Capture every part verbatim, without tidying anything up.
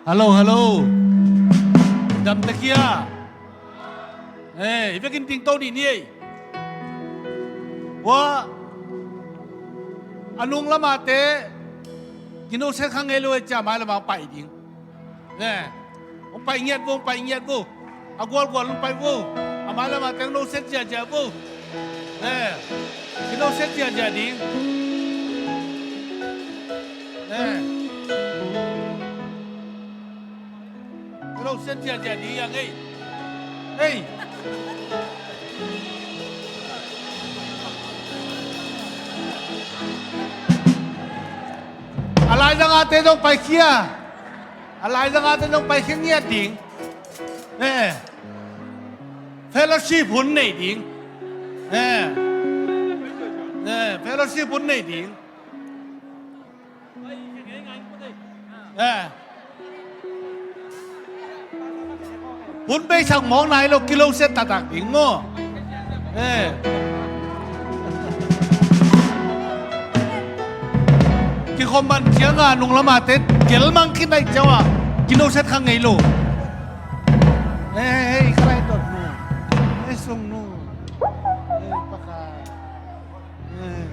Hello, hello. Dam ta kia. Eh, i vekin ting to dih ni ei. Wa, a nung lama te, kino set kha ngei lo e cia mai lama pai ding. Ne, hong pai ngiat vo, hong pai ngiat vo. A gualgual hong pai vo. A mai lama teng no set ziazia vo. Ne, kino set ziazia ding. Ne. Ka lo sian ciacia ding a ngei. Ei. A laizang a te zong paikhia. A laizang a te zong paikhia ngiat ding. Ne. Fellowship hun nei ding. Ne. Ne. Fellowship hun nei ding. Eh. Hun bei sang mawng nai lo kilo set taktak ding maw. Eh. Kikhawm man cianga nung lama te gel mang khin nai cianga kilo set kha ngei lo. Eh, eh, eh, ka lai tot nu. Eh, sung nu. Eh, paka. Eh.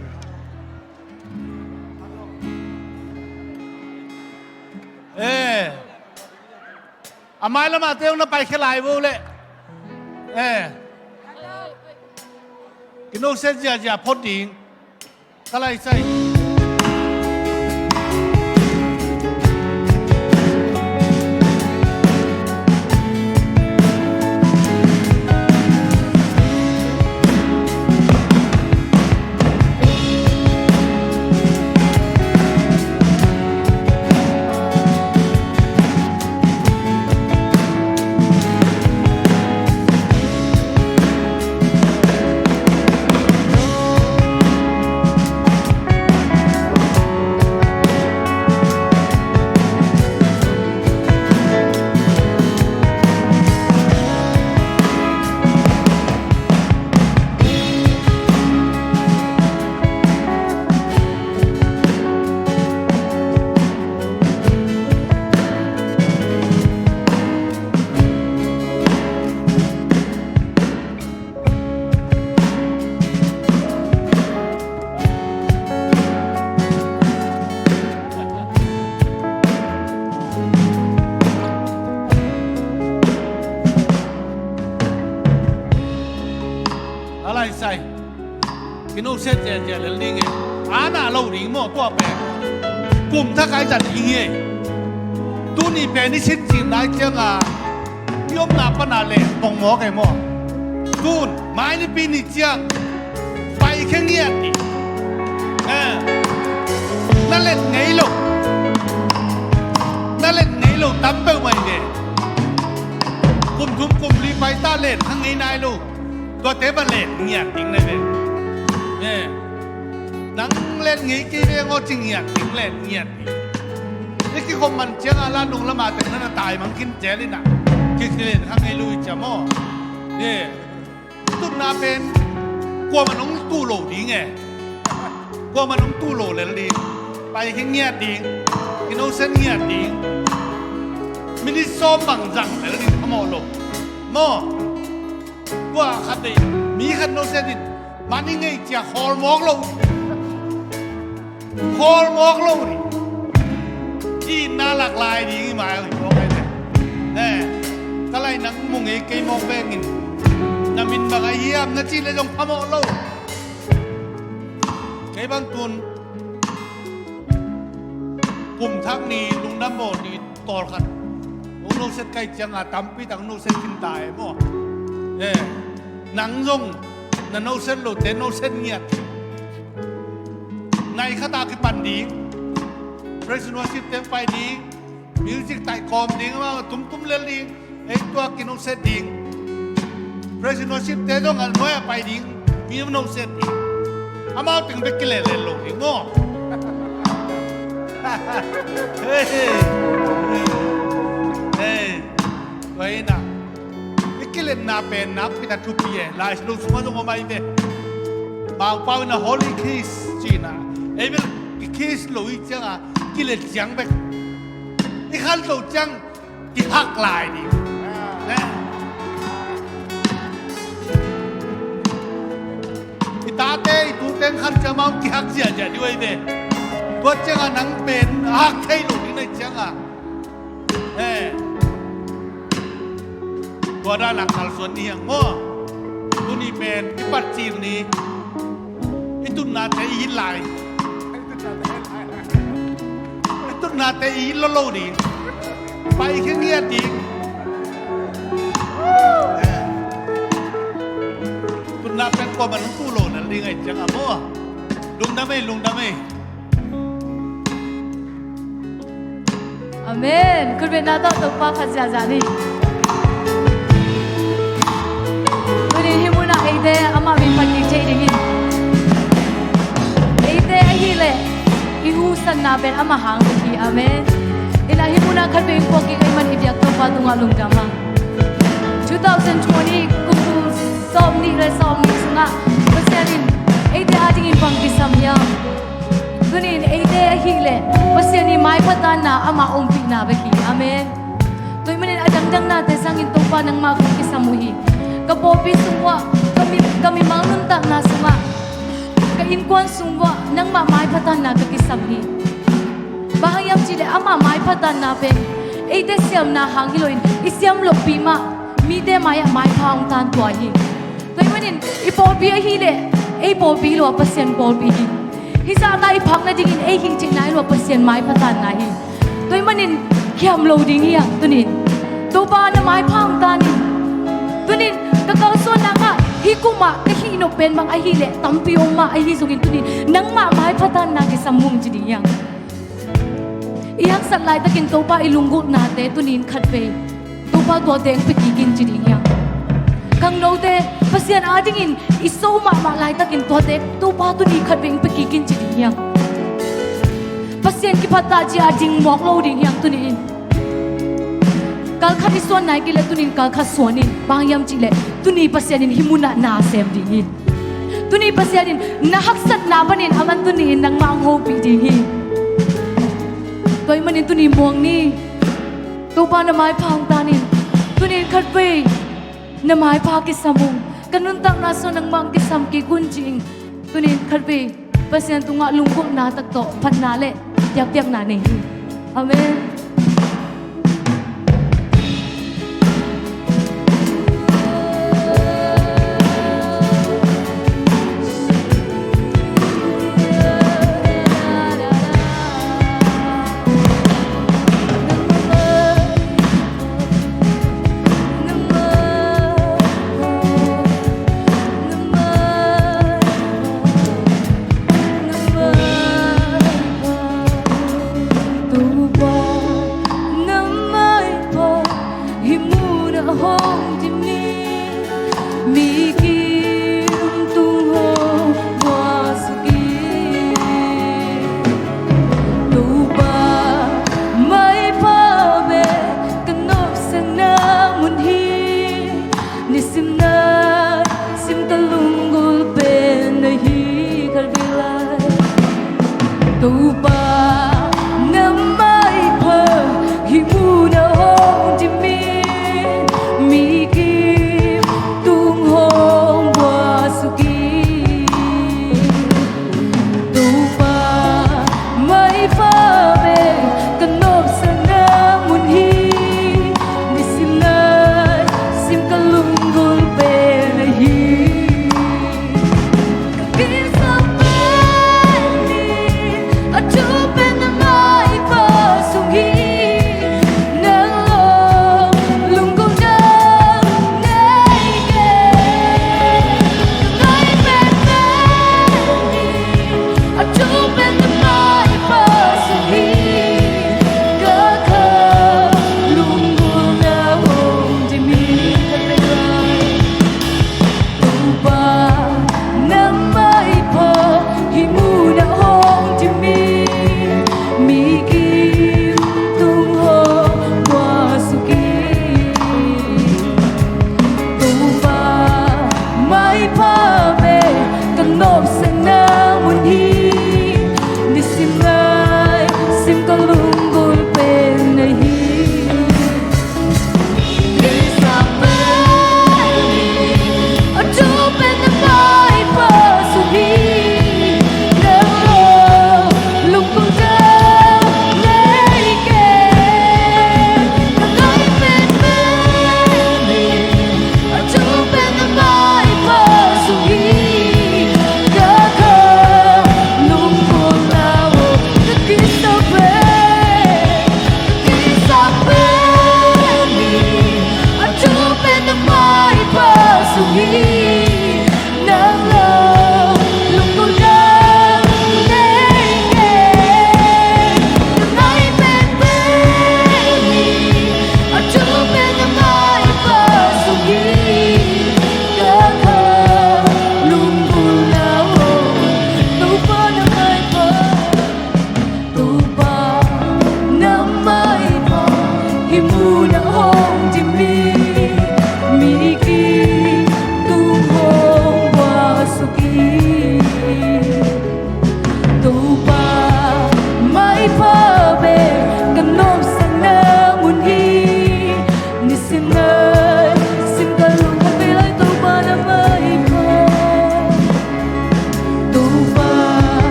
Eh. A mai lamah te hong na paikhia lai vo leh. Eh. Kino set ziazia phot ding. Ka lai sai. A lai sai. Kino set ziazia lel ding e. Ana lo ding maw tua pen. Kum thak ai zat ding e. Tuni pen i sit cin lai cianga i omna pana le pong mawk e maw. Tun mai nipi ni ciang paikhia ngiat ni. Eh. Na let ngei lo. Na let ngei lo tam peuh mai ve. Kum thum kum li pai ta let kha ngei nai lo. Tuate va let ngiat ding nai ve. Eh. Nang let ngei kei ve ngaw ci ngiat ding let ngiat ding. I kikhawm man cianga la nung lama teng na na tai mang khin zel ina. Kik let kha ngei lo i cia maw. Eh. Tutna pen kuaman hong tuh lo ding e. Kuaman hong tuh lo lel ding. Paikhia ngiat ding. Innocent ngiat ding. Minit sawm bang zang lel ding khamawh lo. Maw. Tua khat dei. Mi khat no set in. Mani ngei cia khawl mawk lo. Khawl mawk lo ni. I itna lak lai ding i mai a hi mawk ai ve. Ne. Ka lai nang mu ngei kei mawk vengin. Na min bang a hiam na cih le zong phamawh lo. Kei bang tun. Kum thak ni lungdam bawl ni tawlkhat. Hong noset kai cianga tampi tak hong noset khin ta e maw. Eh. Nang zong na noset lote noset ngiat. Nai khata kipan ding. Praise and worship teng pai ding. Music taih kawm ding amau tumtum lel ding. Ei tua kinoset ding. Praise and worship te zong a nuai a pai ding. Mi noset ding. Amau teng bek kilelel lo ding maw. Hei. Hei. Tua hi na. I kiletna pen nakpi tak thupi e. Lai Siangtho sungah zong om ahi ve. Mangpau in a holy kiss ci na. Ei bel i kiss lo i cianga kilet ciang bek. I khan lo ciang kihak lai ding. Ne? I tate i tute khan ciang amau kihak ziahziah ding uh ei ve. Tua ciangah nang pen a hak thei lo ding na hih ciangah. He. Tua dan a kalsuan ni hiang maw. Tuni pen i patcil ni. I tunnate i hih lai. I tunnate i hih lo lo ding. Pai khe ngiat ding. Tunna pen kuamah nung tu lo na ding ahih ciangah maw. Lungdam ei, lungdam ei. Amen. Khutbetna tawh Topa phat ziahziah ni. Tuni hih munah eite amah min phat kik thei dingin, eite ahih leh i husatna pen amah hang bek hi. Amen. Inah hih munah khat vei puak kik ahih man i biak Topa tungah lungdam hang. Two thousand twenty kum sawm nih le sawm nih sungah Pasian in eite adingin bang kisam hiam? Tuni in eite ahih leh Pasian i maiphatanna amah ompihna bek hi. Amen. Tua ahih manin a dangdang nate sangin Topa nangmah kong kisam uh hi. Ka pawlpi sung uah, ka mi, ka mimal nuntakna sungah, ka innkuan sung uah nangmah maiphatanna ka kisam hi. Bang hang hiam cih leh amah maiphatanna pen eite siamna hang hi loin i siam lohpi mah mite mai-ah maipha hong tan tua hi. Tua ahih manin i pawlpi ahih leh ei pawlpi hi lo a, Pasian pawlpi hi. Hih zahta i phak nadingin ei hing theihna hi lo a, Pasian maiphatanna hi. Tua ahih manin khiam lo ding hi hang tunin. Topa na maipha hong tan in. Tunin ka kalsuanna ah hih kumah ka hih nop pen bang ahih leh tampi om mah ahi zongin tunin nangmah maiphatanna kisam ung ci ding hi hang. I haksat laitakin Topa i lunggulhnate tunin khat vei Topa tuate hong pia kik in ci ding hi hang. Khangnote Pasian adingin i so mahmah laitakin tuate Topa tuni khat vei hong pia kik in ci ding hi hang. Pasian kiphat ta ci-a ding mawk lo ding hi hang tuni in. Kalkhat i suan nai kei leh tunin kalkhat suan in. Bang hang hiam cih leh tuni Pasian in hih munah na sem ding hi. Tuni Pasian in na haksatna panin aman tuni in nangmah hong hopih ding hi. Tua ahih manin tuni muang ni. Topa na maipha hong tan in. Tuni in khat vei na maipha kisam ung. Ka nuntakna sung nangmah hong kisam kik un ci-in. Tuni in khat vei Pasian tungah lunggulhna tak tawh phatna le biakpiakna nei hi. Amen.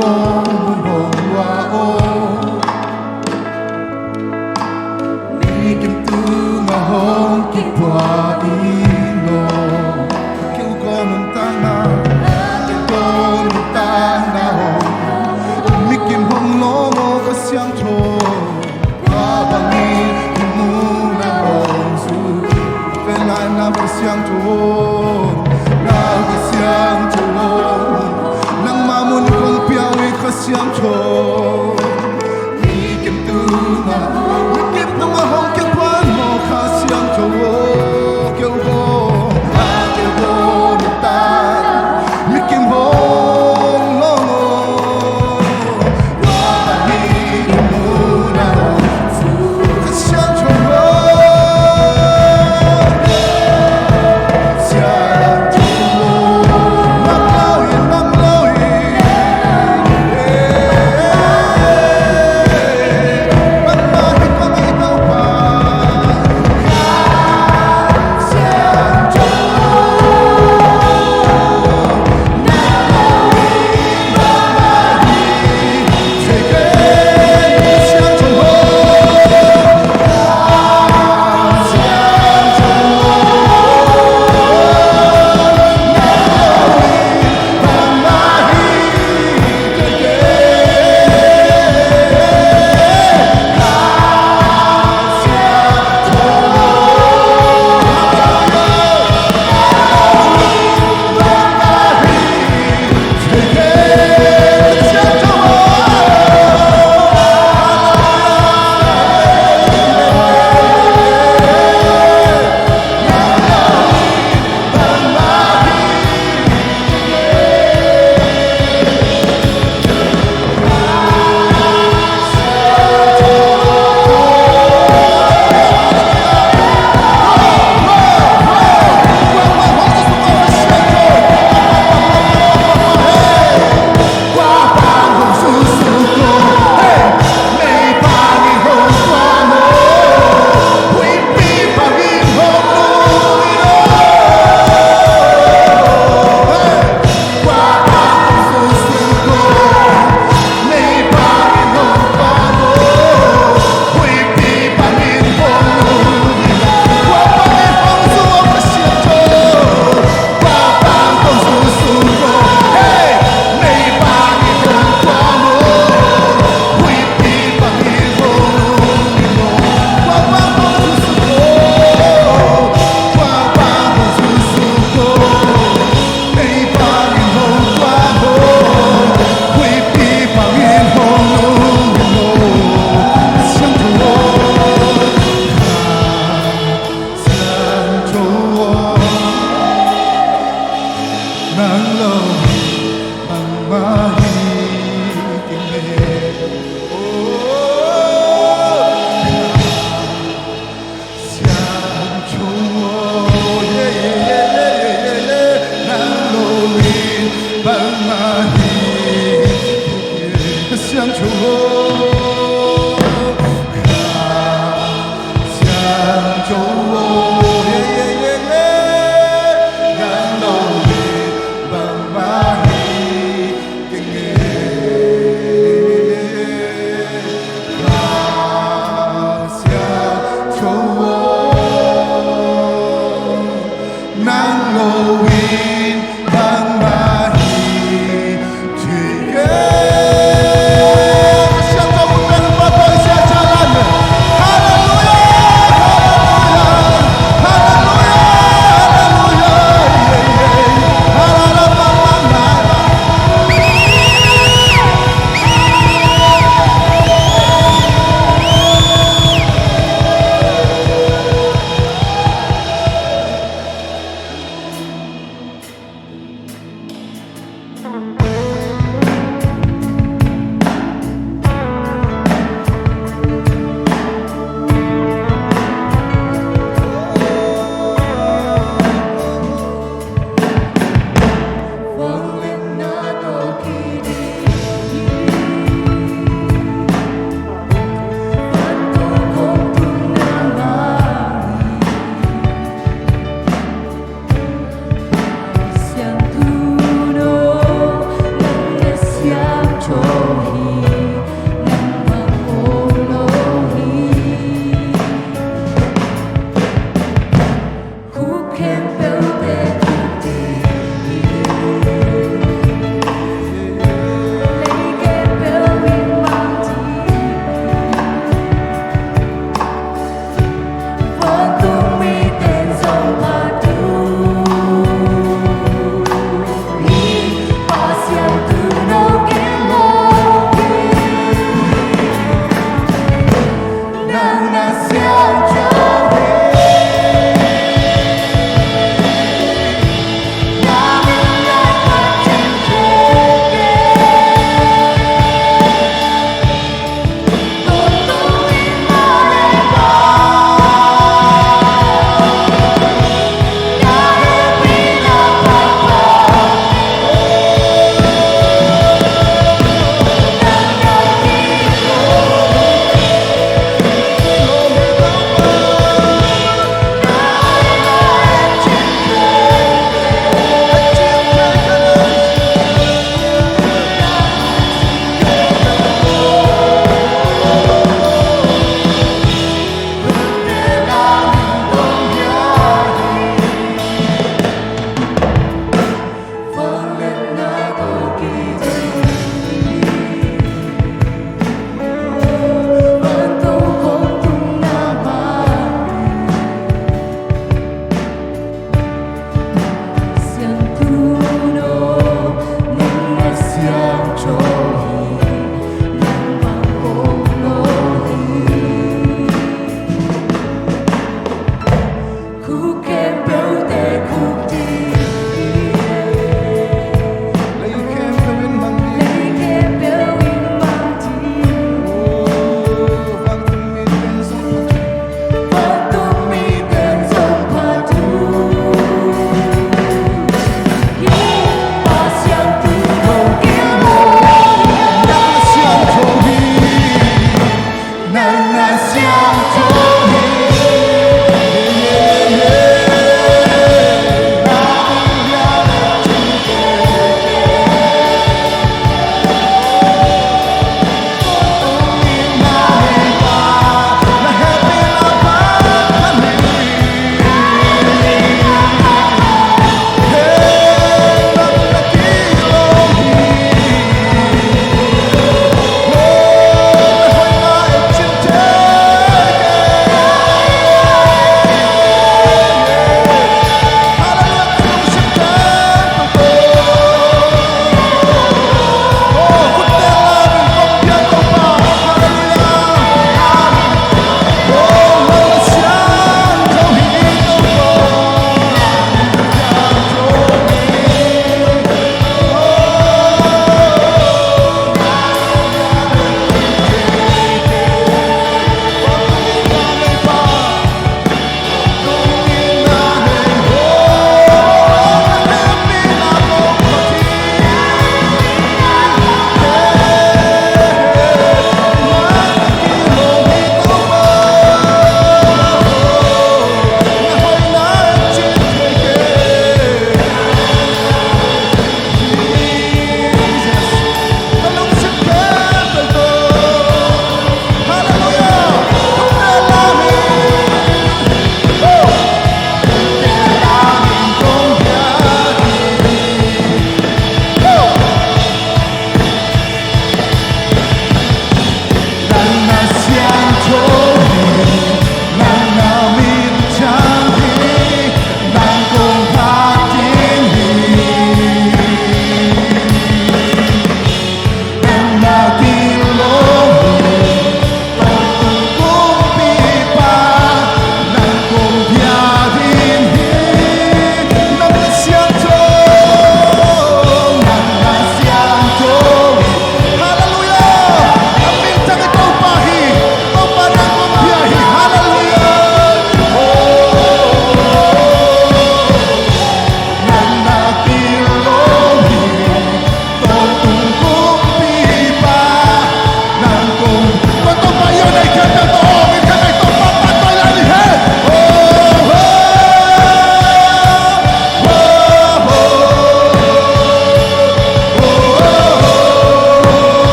Lawng mun hong lua aw, mi kim tungah hong kipua in aw. Keu kaw nuntakna, keu kaw nuntakna hong, mi kim hong lawng aw Kha Siangtho. Tua bangin i muhna hong zui. Pen lai na Kha Siangtho, na Kha Siangtho, nangmah mun kong pia uh hi Kha Siangtho. Mi kim tungah, mi kim tungah hong kipua in aw Kha Siangtho. Keu aw, keu aw nuntak, mi kim hong lawng aw.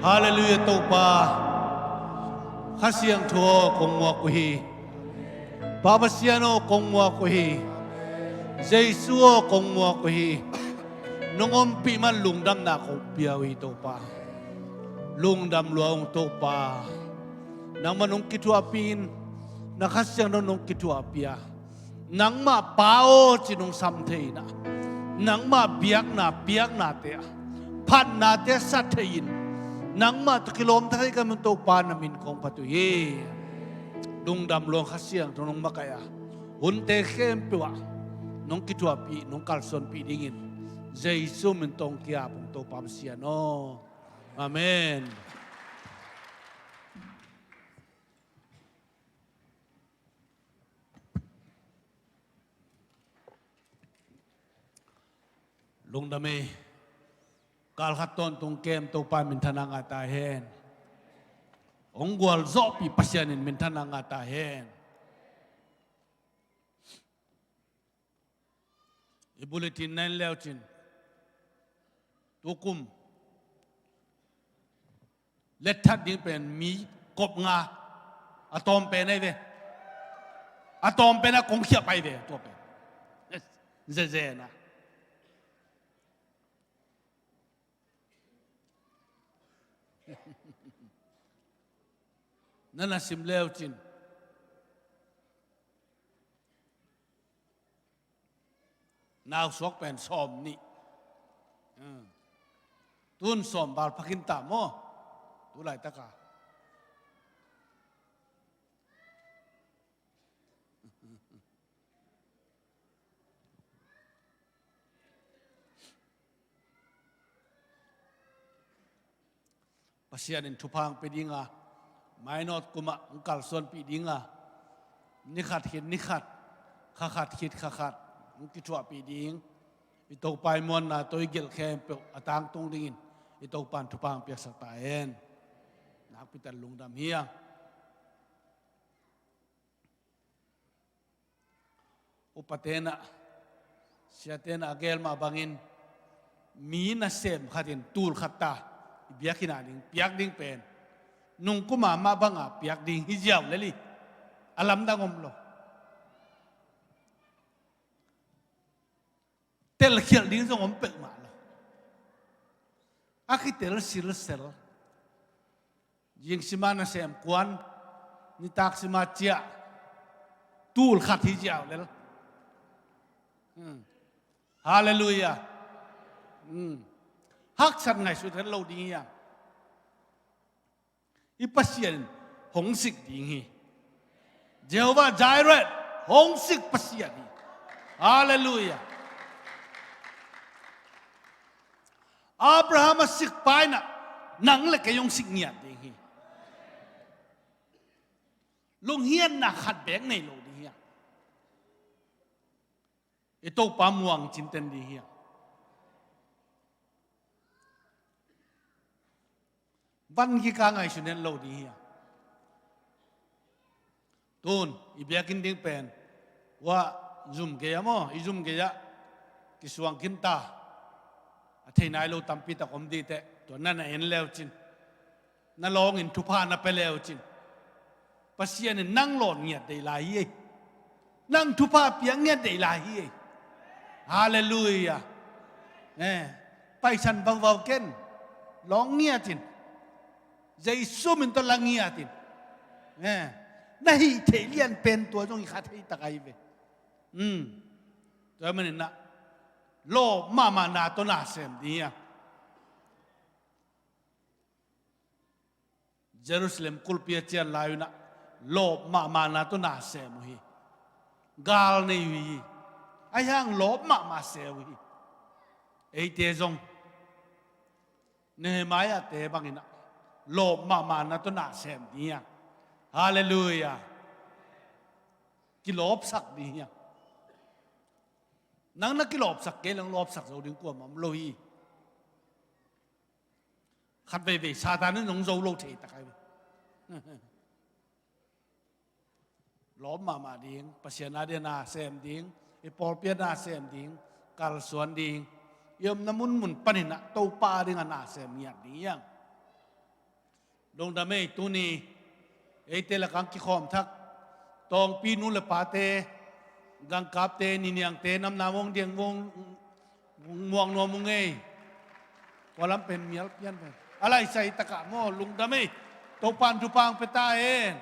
Halleluiah Topa. Kha Siangtho aw kong muak uh hi. Pa Pasian aw kong muak uh hi. Jesu aw kong muak uh hi. Nong ompih man lungdamna kong pia uh hi Topa. Lungdam lua ung Topa. Nangmah nong kithuahpih in, na Kha Siangtho nong kithuahpih a, nangmah Pa aw ci nong sam thei in ah, nangmah biakna piaknate ah phatnate sa thei in, nangmah tawh kilawm thei ka mun Topa na min kong phat uh hi. Lungdam lua ung Kha Siangtho nong makaih a, hunte khempeuh ah nong kithuahpih nong kalsuanpih dingin Jesu min tawh kiap ung Topa Pasian aw. Amen. Lungdam ei. Kal khat tawntung kem Topa minthanna ngah ta hen. Hong gualzawhpih Pasian in minthanna ngah ta hen. I bulletin na en leucin tukum letthat ding pen mi kop nga, a tawm pen ahi ve. A tawm pen a kong khiap ahi ve tua pen. Zezena. Na na sim leucin nausuak pen sawm nih. Tun sawm val phakin ta maw? Tu laitaka Pasian in thupha hong pia dinga, mainawt kumah hong kalsuanpih dinga, ni khat khit ni khat, kha khat khit kha khat hong kithuahpih ding. I Topa i muanna tawh i gelh khempeuh a tangtung dingin i Topa in thupha hong piaksak ta hen. Nakpi tak lungdam hi a. Upate na, siate na a gel mah bangin mi nasem khatin tul khat ta i biakinn a ding piak ding pen nungkuma mah banga piak ding hi ziau lel hi. A lamdang om lo. Telkhialh ding zong om peuhmah lo. A kitel silsel. Zing sima nasem kuan, nitak sima ciah, tul khat hi ziau lel. Halleluiah. Haksat ngaihsut het lo ding hiam? I Pasian hong sik ding hi. Jehovah Jireh, hong sik Pasian hi. Halleluiah. Abraham a sik paina nang le kei hong sik ngiat ding hi. Lunghiatna khat bek nei lo ding hiam? I Topa muang cinten ding hiam? Van kika ngaihsun het lo ding hiam? Tun i biakinn ding pen ua zum gei a maw, i zum gei ah kisuang kinta. A thei nai lo tampi tak om dih teh tua na na en leucin, na lawngin thupha na pia leucin Pasian in nang lawn ngiat dei lai hi ei. Nang thupha piak ngiat dei lai hi ei. Halleluiah. Paisan vauvau ken lawng ngiatin Jesu min tawh la ngiatin na hih theih lian pen tua zong i kha thei tak ahi ve. Tua manin na lawp mahmah na tawh na sem ding hiam? Jerusalem kulpi a cian lai unah lawp mahmahna tawh na sem uh hi. Gal nei uh hi. Ahi hang lawp mahmah se uh hi. Eite zong Nehemiah te banginah lawp mahmahna tawh na sem ding hiam? Halleluiah. Kilawpsak ding hiam? Nang na kilawpsak kei leng lawpsak zo ding kuamah om lo hi. Khat veivei Satan in hong zo lo thei tak ahi ve. Lawp mahmah ding, Pasian a ding a na sem ding, i pawlpi a na sem ding, kalsuan ding, i omna munmun paninah Topa a ding a na sem ngiat ding hiam? Lungdam ei, tuni eite lakah kikhawm thak Tawngpi nu le pate, gangkapte, niniangte, namnam hong diang hong muang nuam ung ei. Tua lam pen mial pian pen a laisai takah maw, lungdam ei. Topa'n thupha hong pia ta hen.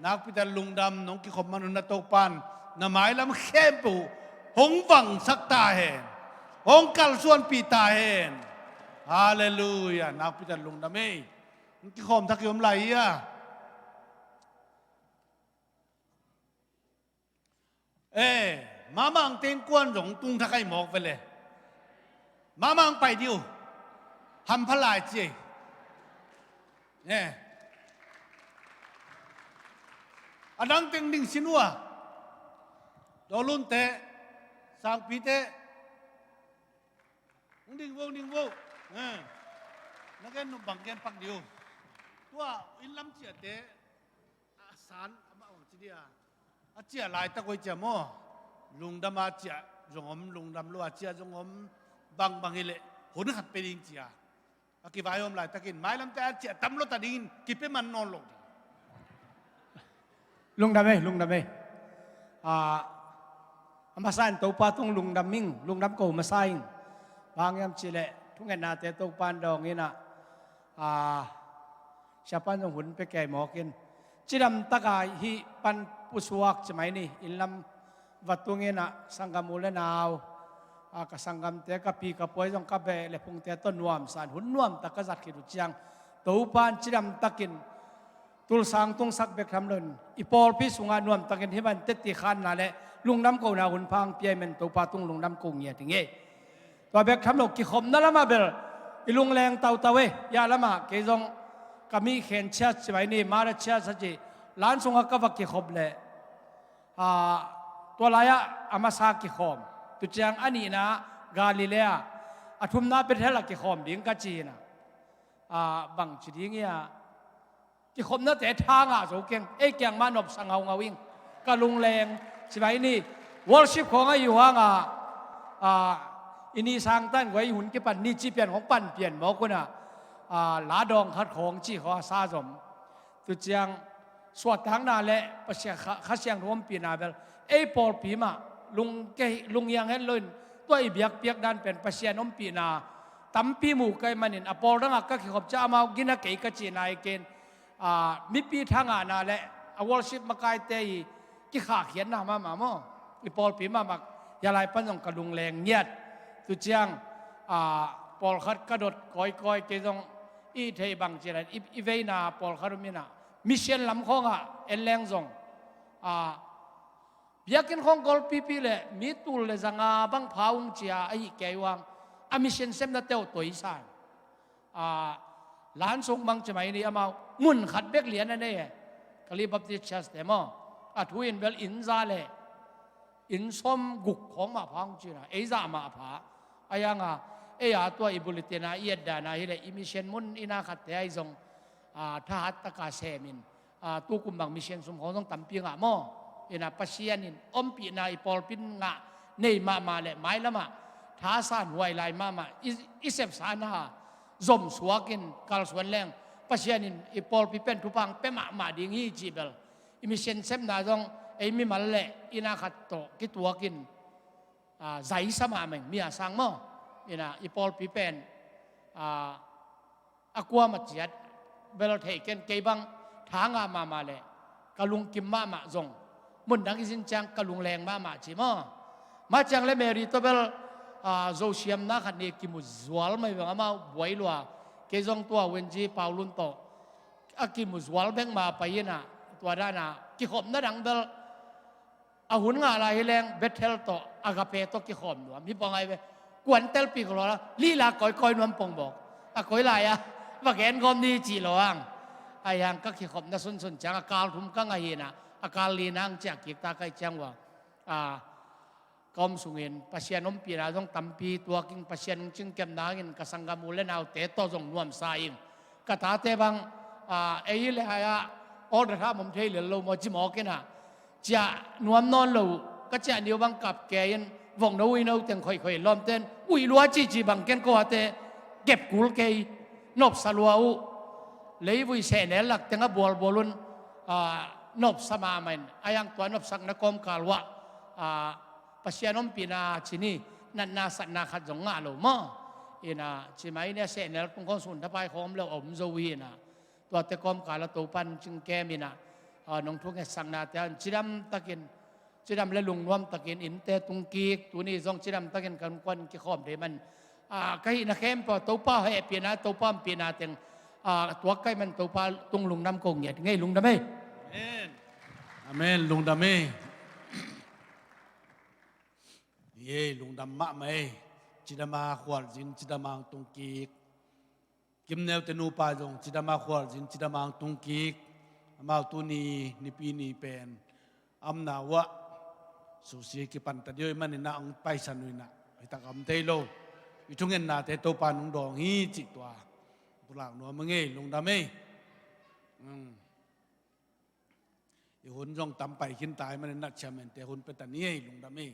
Nakpi tak lungdam, nong kikhop man un na Topa'n na mailam khempeuh hong vangsak ta hen. Hong kalsuanpih ta hen. Halleluiah. Nakpi tak lungdam ei. Hong kikhawm thak hi om lai hi a. Eh, mahmah ang teng kuan zong tung thak ai mawk ve le. Mahmah ang pai dih uh. Hampha lai ci ei. Eh. A dang teng ding sin uh a. Dawlunte, sangpite. Hong ding vo, hong ding vo. Eh. Na gen nop bang gen pak dih uh. Tua inn lam ciahte a san amah bang ci dih a. A ciah laitak uh ei ciah maw. Lungdam a ciah zong om, lungdam lo a ciah zong om, bangbang hi leh hun khat pia ding ci a. A kivai om laitakin mailamte a ciah tam lo ta dingin kipia man nawn lo ding. Lungdam ei, lungdam ei. Ah, a masa in Topa tung lungdam ing, lungdam ko masa ing. Bang hiam cih leh thungetnate Topa in dawng in a, ah, siapa'n zong hun pia kei mawk in, cidam tak a hih pan pusuak ci mai ni, inn lam va tung in a, sanggam u le nau, ah, ka sanggamte, ka pi ka puai zong ka beh le phungte tawh nuamsa in hun nuam tak ka zat khit uh ciang, Topa in cidam takin tulsa hong tungsak bek tham lo in, i pawlpi sungah nuam takin hih bang teci khanna le lungdam kohna hun pha hong pia ahih manin Topa tung lungdam ko ngiat ing ei. Tua bek tham lo, kikhopna lamah bel i lungleng tautau ei. Hia lamah kei zong ka mi khen Church ci mai ni, Mother Church a ci, lan sungah ka va kikhop leh, ah, tua lai-ah a masa kikhawm. Tu ciang a nihna Galilee ah, a thumna Bethel ah kikhawm ding ka ci hi a. Ah, bang ci ding hiam, kikhopnate tha ngah zo keng, ei kiang mah nopsa ngaungau ing. Ka lungleng ci mai ni, worship khawng ahi uh hang a, ah, i ni sang tan guai hun kipan ni ci pian khawng pan pian mawk un a, ah, la dawng khat khawng ci khawng a sa zom. Tu ciang suahtakna le Pasian Kha, Kha Siangtho ompihna bel ei pawlpi mah lungke, lunghiang het lo in, tua i biakpiak dan pen Pasian ompihna tampi mu ka hih manin, a pawl dangah ka kikhop ciang amau gina kei ka cihna hi kei in, ah, mipi tha ngahna le a worship makaite i kikhahkhiatna mahmah maw, i pawlpi mahmah, hia lai pan zong ka lungleng ngiat. Tu ciang, ah, pawlkhat ka dot kawikawi, kei zong i theih bang ci leh i, i veina pawlkhat om in a, mission lam khawngah en leng zong, ah, biakinn khawng golpipi le mi tul le za nga bang pha ung ci a, ahih kei uh hang a mission sepnate uh toisa in. Ah, lan sung bang ci mai ni, amau mun khat bek lian a nei e. Kalay Baptist Church te maw, a thu in bel inn za le inn sawmguk khawng mah pha ung ci a, ei zah mah a pha. Ahi hang a, ei a tua i bulletin a i etdan a hi leh i mission mun inn a khatte ahi zong, ah, thahat tak a sem in, ah, tukum bang mission sum khawng zong tampi ngah maw. In a, Pasian in ompihna i pawlpi in ngah nei mahmah le mailamah thasan huai lai mahmah i, i sepsakna zom suak in kalsuan leng, Pasian in i pawlpi pen thupha hong pia mahmah ding hi cih bel i mission sepna zong ei mimal le inn a khat tawh kituak in, ah, zaisa mahmah ing, mi a sang maw. In a, i pawlpi pen, ah, a kuamah ciat bel thei ken, kei bang tha ngah mahmah le ka lungkim mahmah zong, mun dang i zin ciang ka lungleng mahmah ci maw. Mah ciang le Mary tawh bel, ah, zosiamna khat ni kimu zual mai bang, amau buai lua. Kei zong tua Wenji Paulun tawh a kimu zual bek mah pai in a, tua dan a kikhopna dang bel a hun ngah lai hi leng Bethel tawh, Agape tawh kikhawm nuam hi pong ai ve. Kuan telpi ko lo la, lila kawikawi nuam pong bawk. A koi lai a va gen gawm ni cih lo ang. Ahi hang ka kikhopna sunsun ciang a kal thum ka ngah hi in a, a kal lina ang ciah kik ta ka hih ciang ua, ah, ka om sungin Pasian ompihna zong tampi tuak ing, Pasian hong cingkepna hangin ka sanggam u le naute tawh zong nuamsa ing. Ka tate bang, ah, ei le hai ah order tha mom thei lel lo maw, ci mawk in a, ciah nuam nawn lo uh, ka ciah ni uh bang kap kei in, vokno uino teng khoikhoi lawmte in uih lua cici bang ken ko hate kep kul kei, nopsa lua uh. Leivui sehnel lak teng a bualbual un, ah, nopsa mahmah in, a iang tua nopsakna kawmkal uah, ah, Pasian ompihna ci ni, natna satna khat zong ngah lo maw? Ina, ci mai ni a sehnel tung khawng sun thapai khawng om lo a om zo hi ina. Tuate kawmkal a Topan cingkem ina, ah, nong thungetsaknate ah cidam takin, cidam le lungnuam takin innte tung kik, tuni zong cidam takin kan kuan kikhawm thei man, ah, ka hihna khempeuh Topa hehpihna, Topa ompihna teng, ah, tuak kai man Topa tung lungdam ko ngiat ngei, lungdam ei. Amen. Amen, lungdam ei. Ei, lungdam mahmah ei. Cidam a khualzin, cidam a tung kik. Kimneute nupa zong cidam a khualzin, cidam a tung kik. Amau tuni nipi ni pen a omna uah susia kipan ta dih uh ahih manin ah hong paisan uh inah, hi tak a om thei lo. I thungennate Topa nong dawng hi cih tua pulak nuam a ngei, lungdam ei. Hmm. I hun zong tam pai khin ta ahih manin ah chairman-te hun pia ta ni ei, lungdam ei.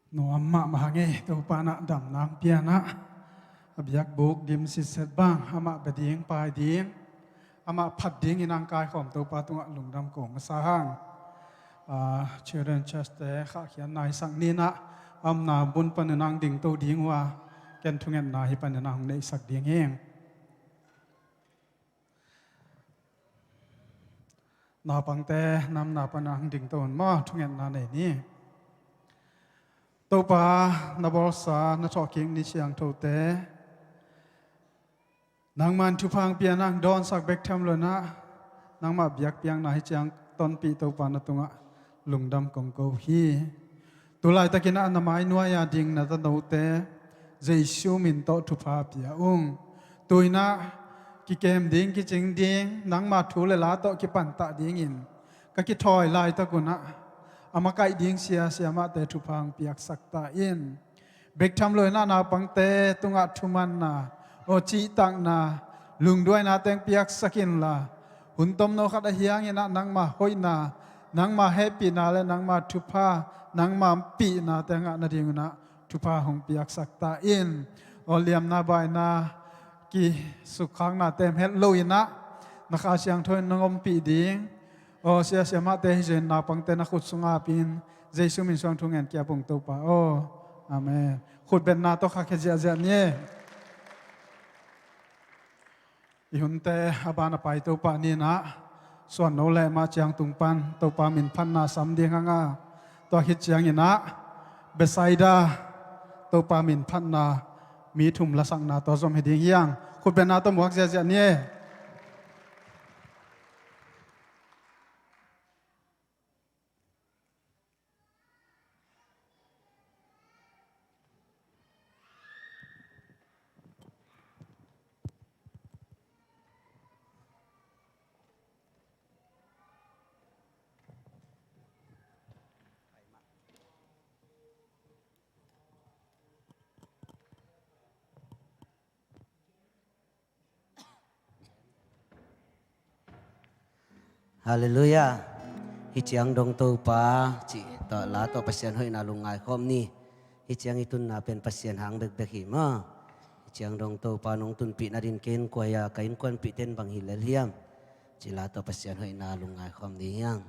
Nuam mahmah hang ei, Topa in ah damna hong pia in ah, a biakbuk dim sitset bang, amah bia ding, pai ding, amah phat dingin hong kaikhawm Topa tungah lungdam ko masa hang. Ah, Children Church-te khahkhiatna i sak ni in ah, a omna mun panin hong dingto ding uh a, ken thungetna hih panin hong neihsak ding hi. Naupangte, na omna panin hong dingto un maw, thungetna nei ni. Topa, na bawlsa, na thawhkik ni siangthote nangman thupha hong pia in ah hong dawnsak bek tham lo in ah, nangmah biakpiakna hih ciang tonpih Topa na tungah lungdam kong ko hi. Tu laitakin ah na mai nuai-a ding na tanote Jesu min tawh thupha pia ung. Tu-in ah kikem ding, kicing ding, nangma thu le la tawh kipantah dingin ka kithawi laitak un ah, a makaih ding sia siamahte thupha hong piaksak ta in. Bek tham lo in ah naupangte tungah thumanna, aw cihtakna, lungduaina teng piaksak inla, hun tomno khat ahih hangin ah nangma hoihna, nangma hehpihna le nangma thupha, nangma ompihna teng ah na ding un ah thupha hong piaksak ta in. Aw liamna baina, kisukkhaknate om het lo in ah, na Kha Siangtho in nong ompih ding. Aw sia siamahte hi zongin naupangte na khut sungah ap in, Jesu min suang thu ngen ki-ap ung Topa aw. Amen. Khutbetna tawh khahkhia ziahziah ni. I hunte a ban a pai Topa ni in ah, suanno le mah ciang tung pan Topa min phatna sam ding hang a, tua khit ciangin ah Bethsaida Topa min phatna mi thum lasakna tawh zom hi ding hi hang. Khutbetna tawh muak ziahziah ni. Halleluiah. Hih ciang dong Topa cih tawh la tawh Pasian hoihna lungngai khawm ni. Hih ciang i tunna pen Pasian hang bekbek hi maw. Hih ciang dong Topa nong tunpih nadin kei innkuan a ka innkuanpihte in bang hi lel hiam cih la tawh Pasian hoihna lungngai khawm ni hiang.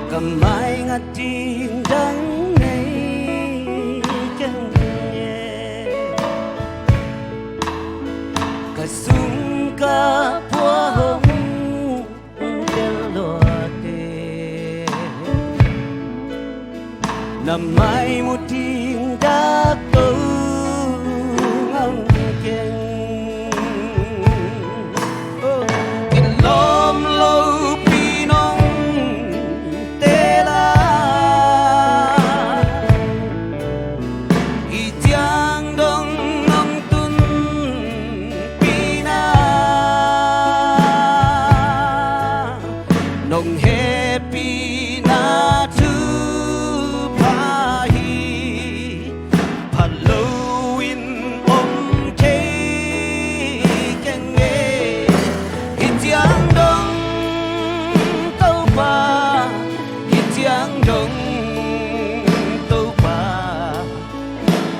Ka mai ngat ding dang nei keng e, ka sung ka pua hong tel luate. Na mai mu ding dak to ngam keng. Kin lawm lopi nong tela, i ciang dong nong tunpina, nong hehpihna thupha hi. Phat loin om thei keng e. Hih ciang dong Topa, hih ciang dong Topa,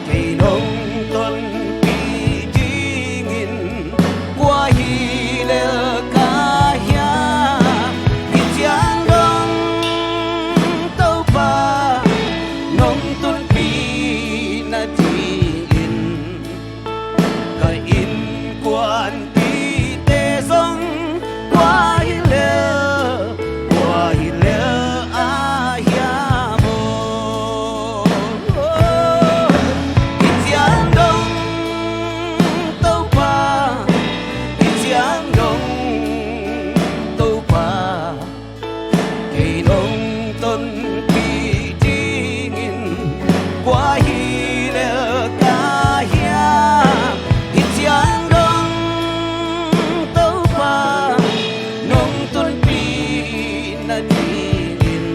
kei nong tonpih dingin kua hi lel ka hiam? Hih ciang dong Topa, nong tunpih nadingin ka innkuanpihte zong kua hi lel, kua hi lel a hiam aw? Hih ciang dong Topa, hih ciang dong Topa, kei nong tonpih dingin kua hi lel ka hiam? Hih ciang dong Topa, nong tonpih nadingin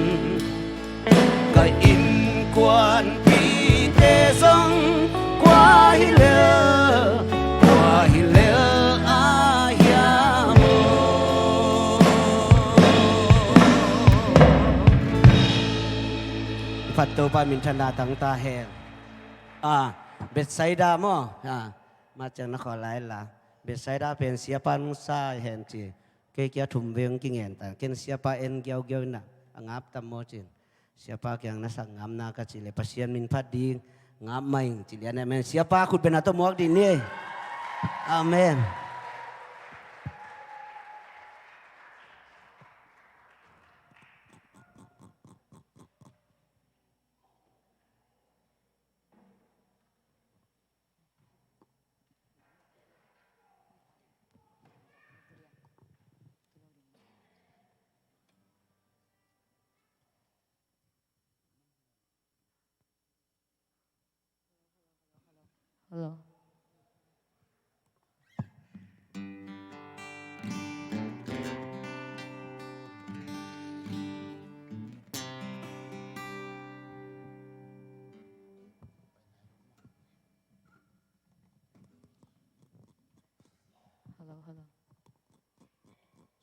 ka innkuanpihte zong kua hi lel, kua hi lel a hiam aw? Phat Topa minthanna tang ta hen. Ah, Bethsaida maw? Ah, ma ciang na khawl lai la. Bethsaida pen siapa nungsa hen ci. Kei kia thum veng kingen ta. Ken siapa en giaugiau ina a ngap tam maw cin. Siapa kiang na sak ngam na ka ci le Pasian min phat ding ngap mai ci lian. Amen. Siapa khut bena to muak ding ni. Amen. Hello. Hello, hello.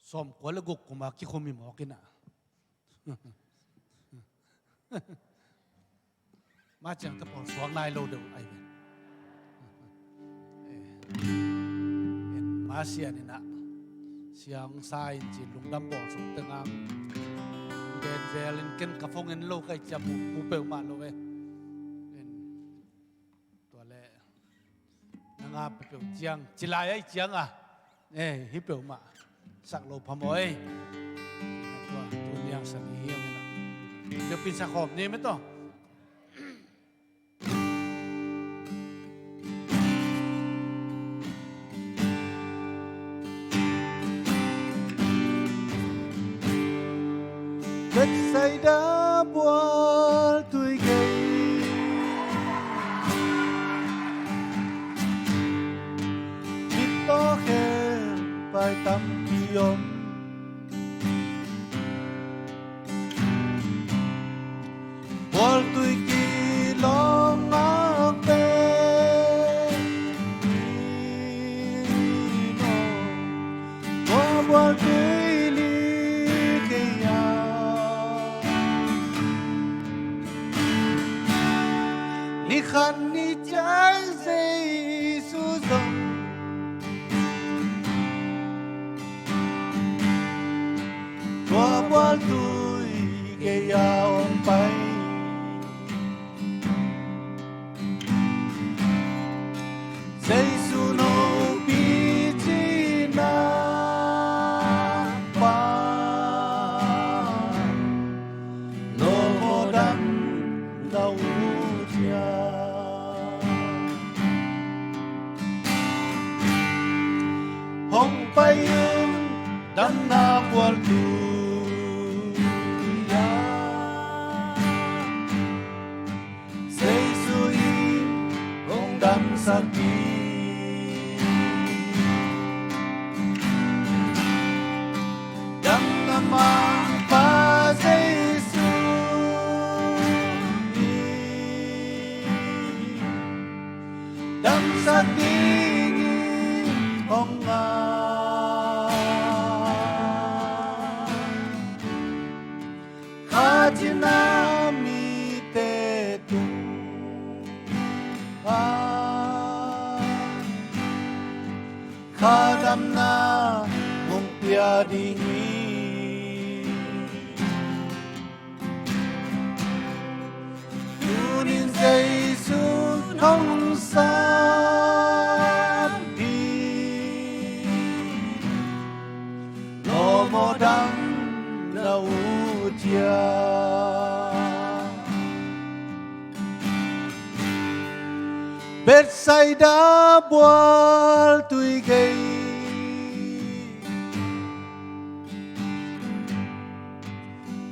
Sawmkua le guk kuma kikhum hi mawk ina. Ma ciang ka pawl suak nai lo deuh ai ve. Eh, en ma sian ina siang sa in ci lungdam pawl suk tengang. Gen zel in ken ka phong en lo kai cia mu, mu peuhmah lo ve. En tua le nanga peuh ciang ci lai ai ciang a. Eh, hi peuhmah sak lo phamawh ei. Tua tu niang san hi hiam ina. Peuh pin sa khawm ni me to. Bethsaida bual tui gei. Mit tawh khen pai tampi om. Bual tui kilawng ngak pen in aw. Tua bual tui li kei a. Ni khat ni ciang Jesu zong tua bual tui kei a hong pai. Jesu no picina pa, lawm aw damna uh ciang hong pai un, damna bualtui a, Jesu in hong damsak ding. Damna mangpa Jesu in damsak dingin hong ngai. Kha cina mite tungah kha damna hong pia ding hi. Tunin Jesu hong sam ding, lawm aw damna uh ciang. Bethsaida bualtui gei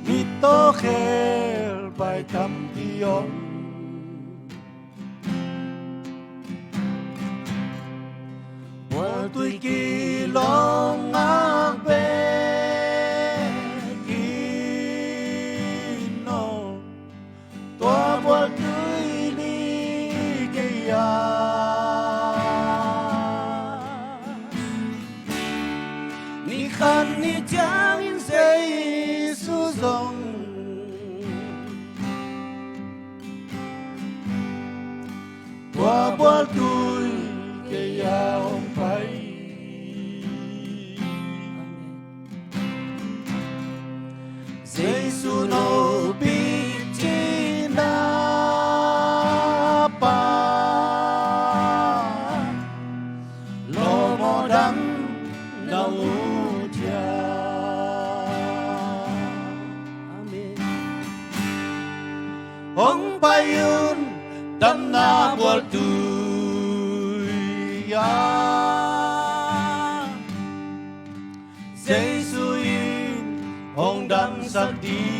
mittaw khelbai tampi om. Bualtui kilawng ngak bek in aw, tua bualtui ni kei a, ni khat ni ciangin Jesu zong tua bualtui kei a hong pai. Jesu no picina pa, lawm aw damna uh ciang. Amen. Hong pai un, damna bualtui a, Jesu in hong damsak ding.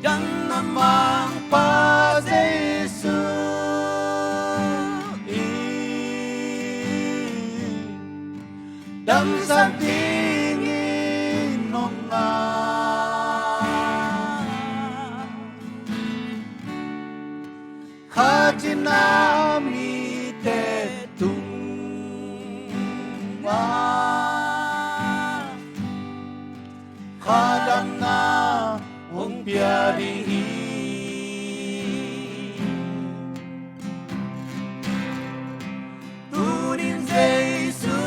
Damna mangpa Jesu in damsak dingin hong ngai. Kha cina mite tungah kha damna hong pia ding hi. Tunin Jesu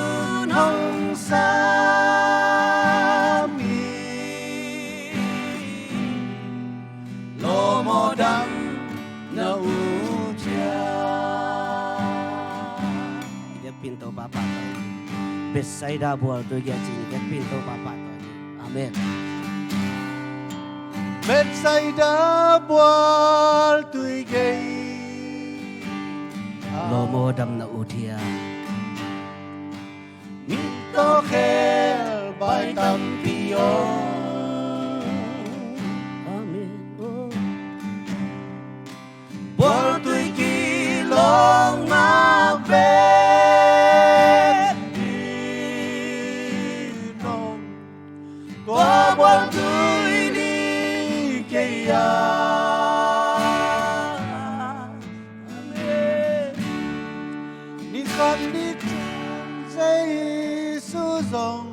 hong sam hi. Lawm aw damna uh ciang. Bethsaida bualtui gei cin, bethpin to papa to. Amen. Bethsaida bualtui gei lawm aw damna uh ciang. Mittaw khelbai tampi om. Amen. Bualtui kilawng ngak bek in om. Tua bualtui ni kei a. Amen. Ni khat ni ciang Jesu zong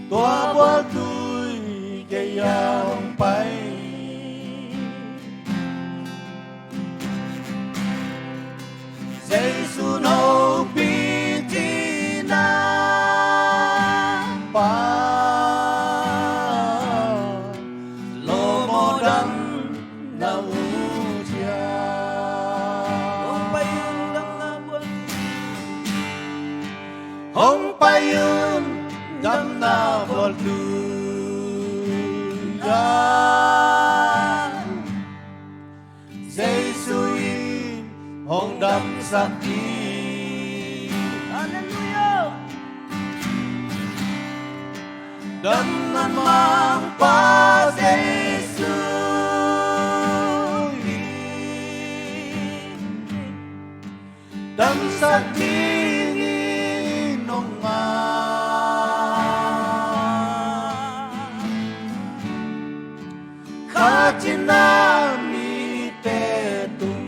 tua bualtui kei a hong pai. Jesu Hong pai un, damna bualtu, a, Jesu in hong damsak hi. Halleluiah. Damna mangpa Jesu in damsak dingin hong ngai. Khat in a mite tungah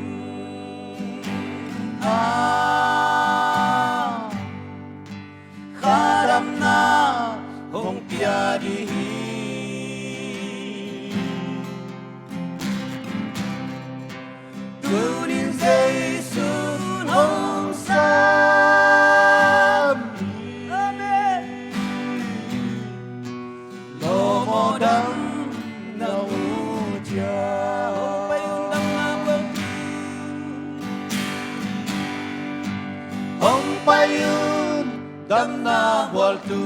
kha damna hong pia ding hi. Tunin Jesu hong sam hi. Amen. Lawm aw, damna ut hi a. Hong pai un, damna bualtu. Hong pai un, damna bualtu,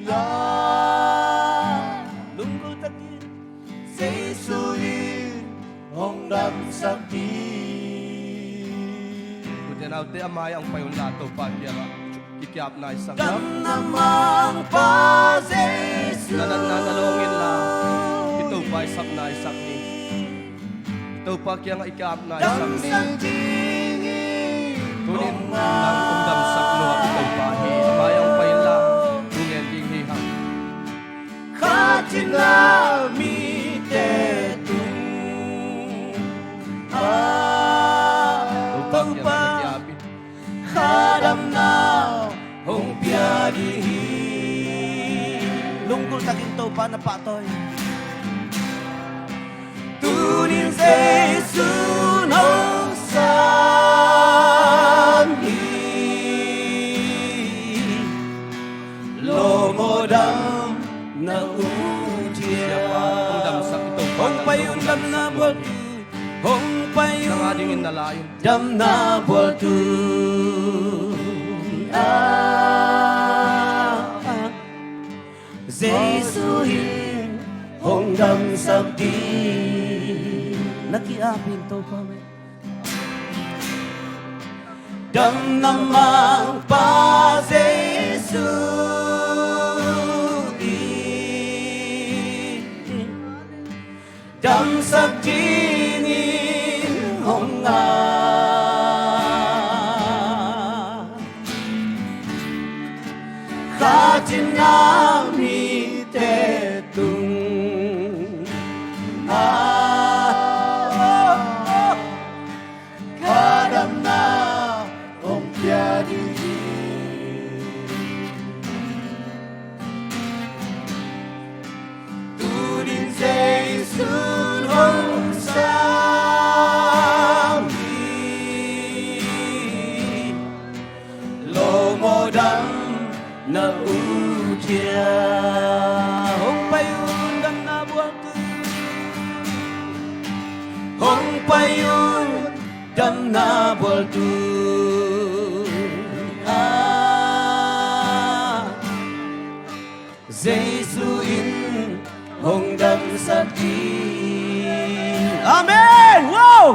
a, lunggulh takin Jesu in hong damsak hi. Ute naute, a mai-ah hong pai unla, Topa kiangah kikiapna i sak in. Damna mangpa Jesu. Na natna na lawng inla, i Topa i sapna i sak ni. Topa kiangah i kiapna i sak ni. Damsak dingin tunin nang hong damsak nuam i Topa hi. A mai-ah hong pai inla, thu ngen ding hi hang. Khat in a mite tungah, Topa kiangah na kiap in, kha damna hong pia ding hi. Lunggulh takin Topa na pahtawi. Tunin Jesu hong sam hi. Lawm aw, damna ut hi a. Siapa hong damsak i Topa. Hong pai un, damna bualtu. Hong pai un, nang a dingin na la in, damna bualtu, a, Jesu in hong damsak ding. Na kiap in, Topa mai. Damna mangpa Jesu in damsak dingin hong ngai. Khat in a mite tungah kha damna hong pia ding hi. Tunin Jesu hong sam hi. Lawm aw, damna ut hi a. Hong pai un, damna bualtu. Hong pai un, damna bualtu, a, Jesu in hong damsak ding. Amen. Wow!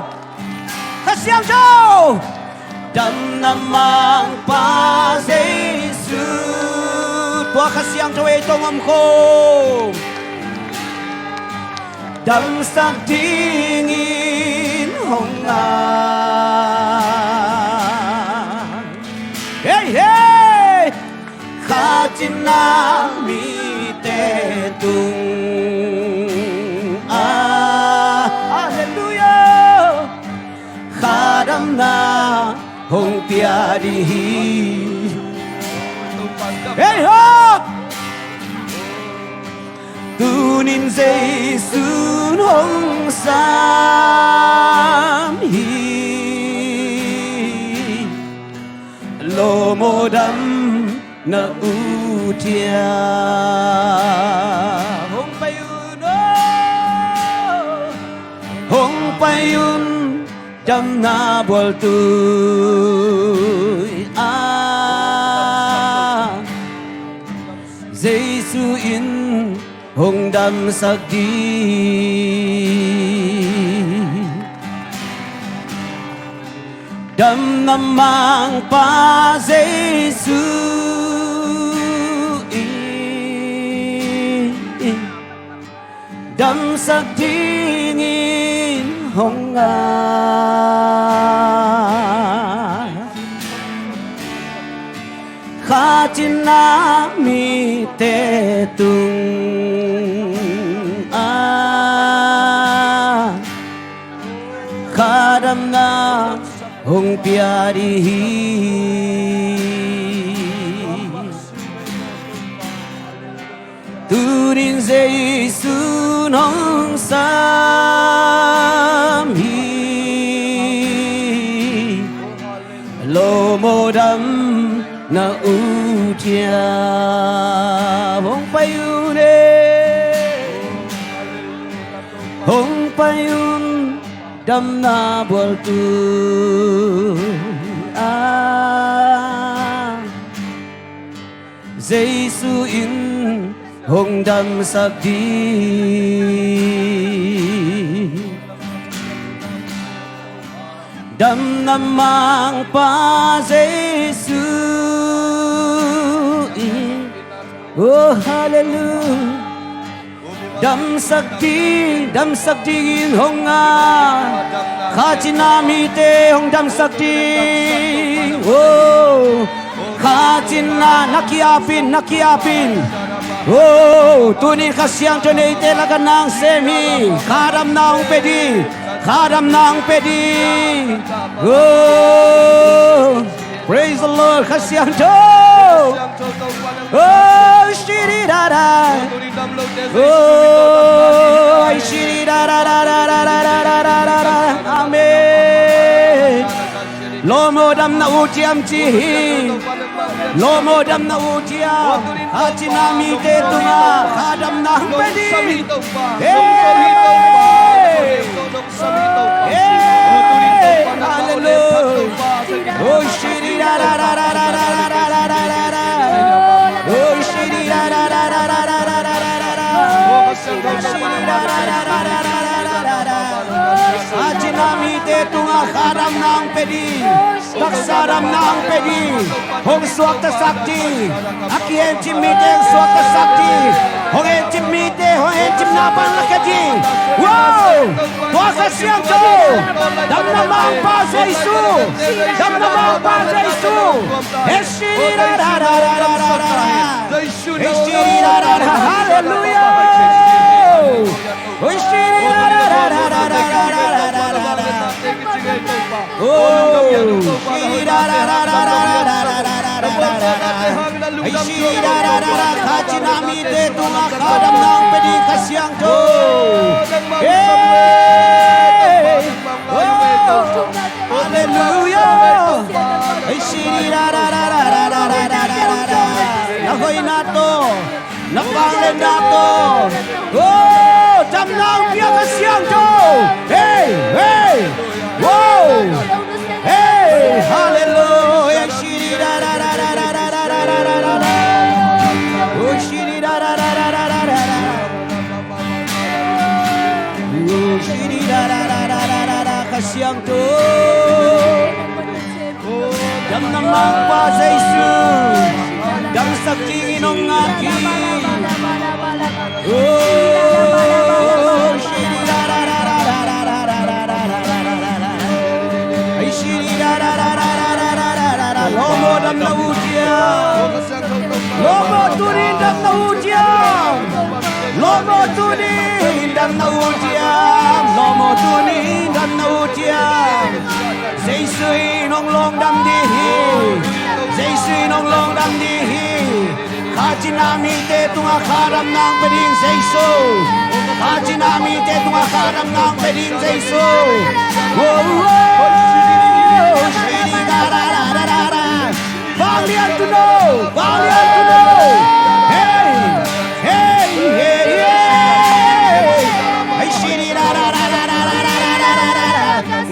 Kha Siangtho. Damna mangpa Jesu. Tua Kha Siangtho ei tawh om khawm. Damsak dingin hong ngai. Hei, hei! Khat in a mite tungah, halleluiah, kha damna hong pia ding hi. Hei, hop! Tunin Jesu hong sam hi. Lawm aw, damna ut hi a. Hong pai un aw. Hong pai un, damna bualtu, a, hong damsak ding. Damna mangpa Jesu in damsak dingin hong ngai. Kha cina mite tungah kha damna hong pia ding hi. Tunin Jesu nong sam hi. Lawm aw, damna ut hiam? Hong pai un e. Hong pai un, damna bualtu ah Jesu in hong damsak ding. Damna mangpa Jesu in, oh, hallelujah. Damsak ding, damsak dingin hong ngai. Kha cina mite hong damsak ding. Oh, kha cina, na ki-ap in, na ki-ap in. Oh, tunin Kha Siangtho in eite lakah na hong sem hi. Kha damna hong pia ding. Kha damna hong pia ding. Oh, praise the Lord, Kha Siangtho. Oh, shiri da da. Oh, shiri da da da. Amen. Lawm aw, damna ut hiam ci hi. Lawm aw, damna ut hiam? Kha cina mite tungah kha damna hong pia ding. Hey! Hey! Hallelujah. Oh, shiri da da da. Oh, shiri da da da. Kha cina mite tungah kha damna hong pia ding. Taksa damna hong pia ding. Hong suaktasak ding. A kihemcip mite hong suaktasak ding. Hong hemcip mite, hong hemcipna pan lakhia ding. Wow! Tua Kha Siangtho. Damna mangpa Jesu. Damna mangpa Jesu. Heshiri da da da. Heshiri da da da. Hallelujah. Heshiri da da da. Oh, shiri da da da. Hei, shiri da da da da. Kha cina mite tungah kha damna hong pia ding, Kha Siangtho. Hey! Oh! Hallelujah! Hei, shiri da da da. Na hoihna tawh, na vangliatna tawh, oh, damna hong pia, Kha Siangtho. Hey, hey, wow. Hey, hallelujah. Shiri da da da. Oh, shiri da da da. Oh, shiri da da da. Kha Siangtho. Damna mangpa Jesu, damsak dingin hong ngai hi. Oh, shiri da da da. Ai, shiri da da da. Lawm aw, damna ut hiam? Lawm aw, tuni in damna ut hiam? Lawm aw, tuni in damna ut hiam? Lawm aw, tuni in damna ut hiam? Jesu in hong lawngdam ding hi. Jesu in hong lawngdam ding hi. Kha cina mite tungah kha damna hong pia ding, Jesu. Kha cina mite tungah kha damna hong pia ding, Jesu. Wow, wow. Shiri da da da da da. Vanglian tuuno, vanglian tuuno. Hey, hey, hey, hey. Ai, shiri da da da.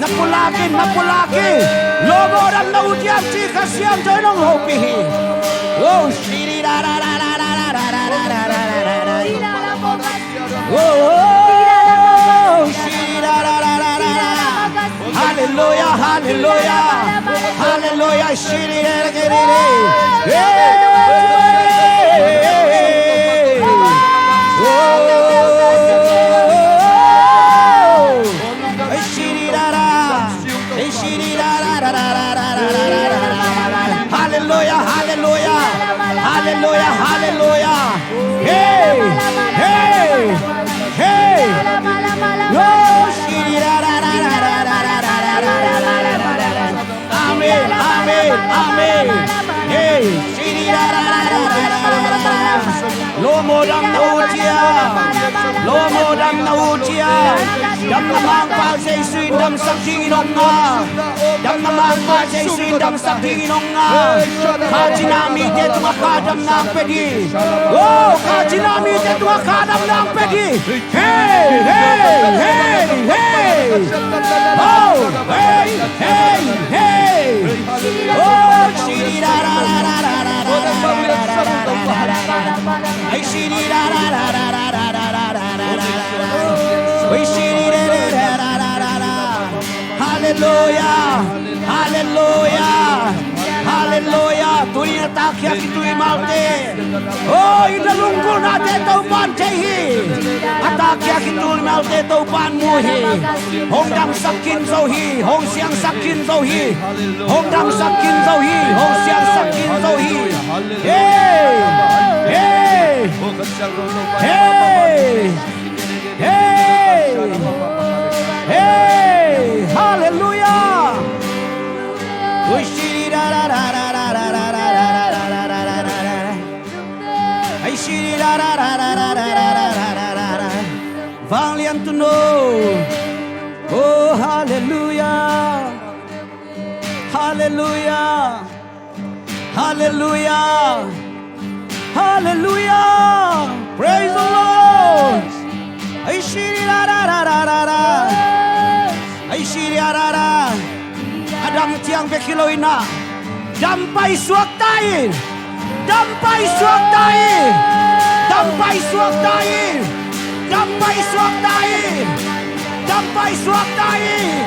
Na pulak in, na pulak in. Lawm aw, damna ut hiam ci, Kha Siangtho in hong hopih hi. Oh, shiri da da da. Shiri da da da. Hallelujah, hallelujah, hallelujah. Hey. Hallelujah, hallelujah, hallelujah, hallelujah. Hey, hey, hey. Amen, amen, amen. Hey, lawm aw, damna ut hia. Lawm aw, damna ut hia. Damna mangpa Jesu in damsak dingin hong ngak. Damna mangpa Jesu in damsak dingin hong ngak. Kha cina mite tungah kha damna hong pia ding. Oh, kha cina mite tungah kha damna hong pia ding. Hey, hey, hey, hey. Oh, hey, hey, hey. Oh, shiri da da da da da da da da da da da. Hey, shiri da da da da da da da da da da. Hey, shiri da da da da da da da. Halleluia! Halleluia! Halleluia! Tuni in a takkhia khit uh hi malte. Oh, i na lunggulhnate Topa'n thei hi. A takkhia khit uh hi malte Topa'n mu hi. Hong damsak khin zo hi. Hong siangsak khin zo hi. Hong damsak khin zo hi. Hong siangsak khin zo hi. Hey! Hey! Hey! Hey! Hey! Halleluia! Vanglian tun aw. Oh, halleluia! Halleluia! Halleluia! Halleluia! Praise the Lord! Ai shiri ra ra ra ra ra ra. Ai shiri ra ra ra. A dam ciang bek hi lo in ah, dam paisuak ta in. Dam paisuak ta in. Dam paisuak ta in. Dam paisuak ta in. Dam paisuak ta in.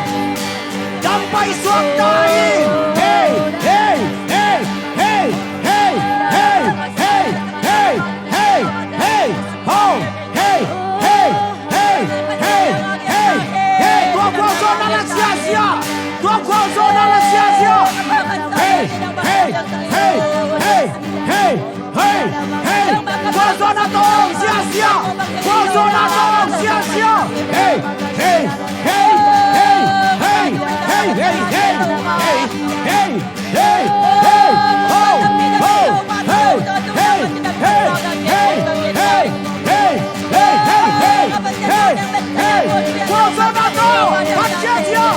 Dam paisuak ta in. Hey, hey, hey, hey, hey, hey, hey, hey, hey, hey, ho, hey, hey, hey, hey, hey, hey. Tua gualzawhna la ziahziah. Tua gualzawhna la ziahziah. Hey, hey, hey, hey, hey. Hey, hey, gualzawhna tawh ziahziah. Gualzawhna tawh ziahziah. Hey, hey, hey, hey, hey, hey, hey, hey, hey, hey, hey, hey, ho, ho, hey, hey, hey, hey, hey, hey, hey, hey, hey, hey, hey, gualzawhna tawh ziahziah.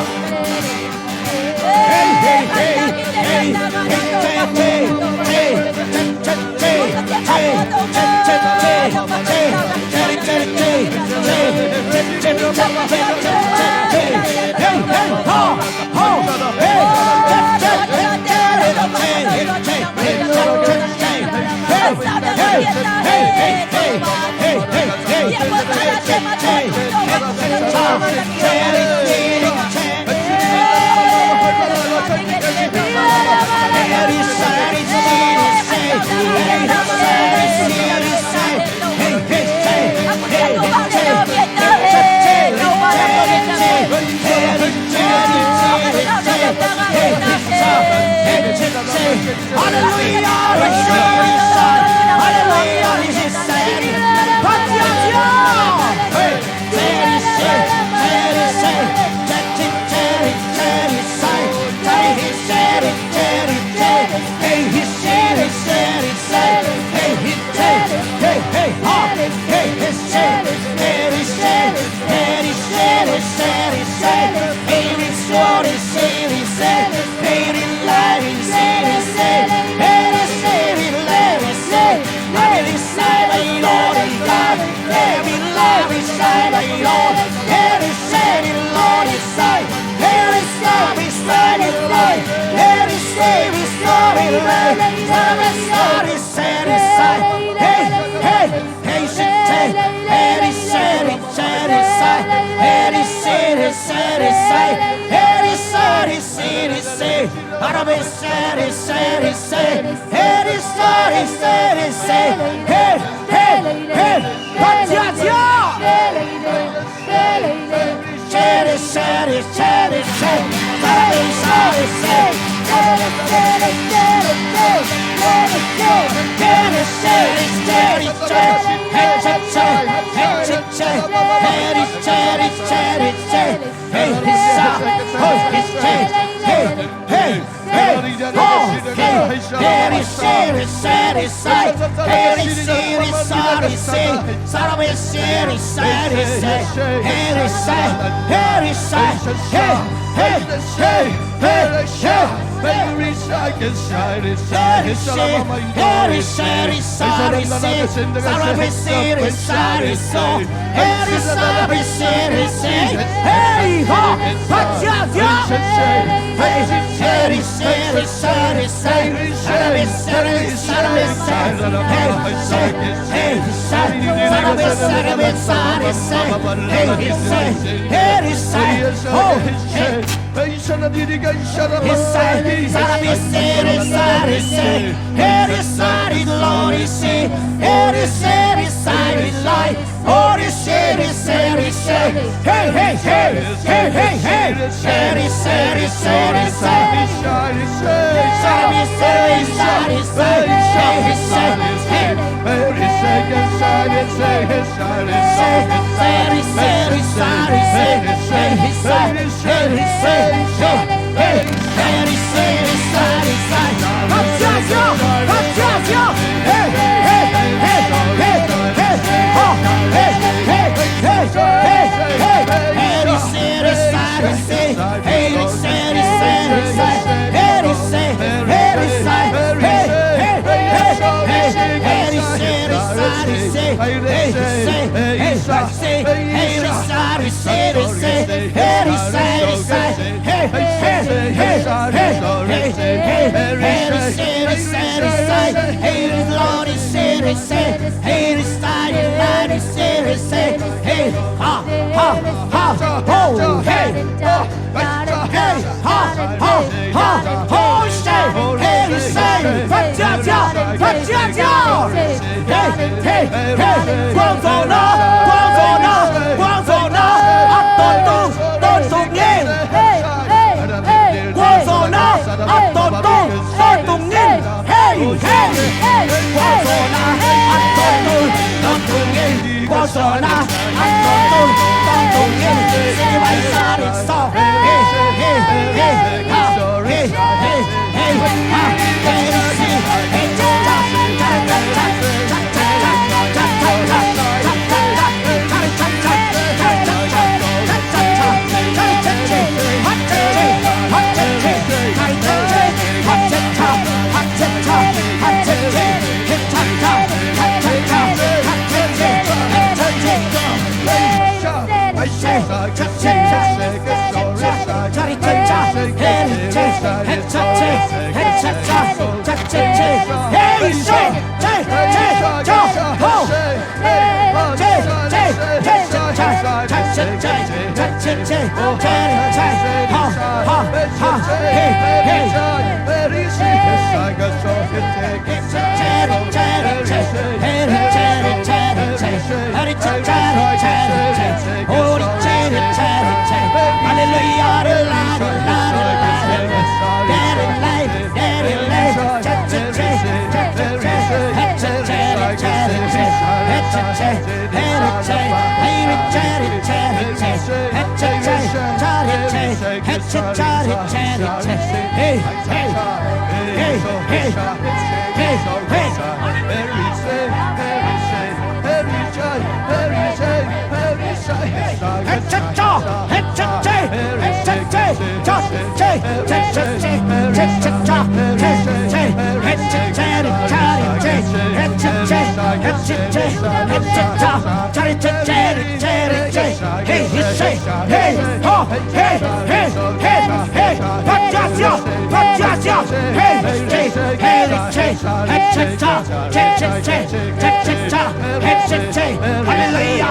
Hallelujah! Hallelujah! Hallelujah! Hey! Hallelujah!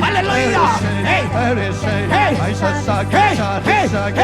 Hallelujah. Hey. Hey. Hey. Hey. Hey. Hey. Hey. Hey.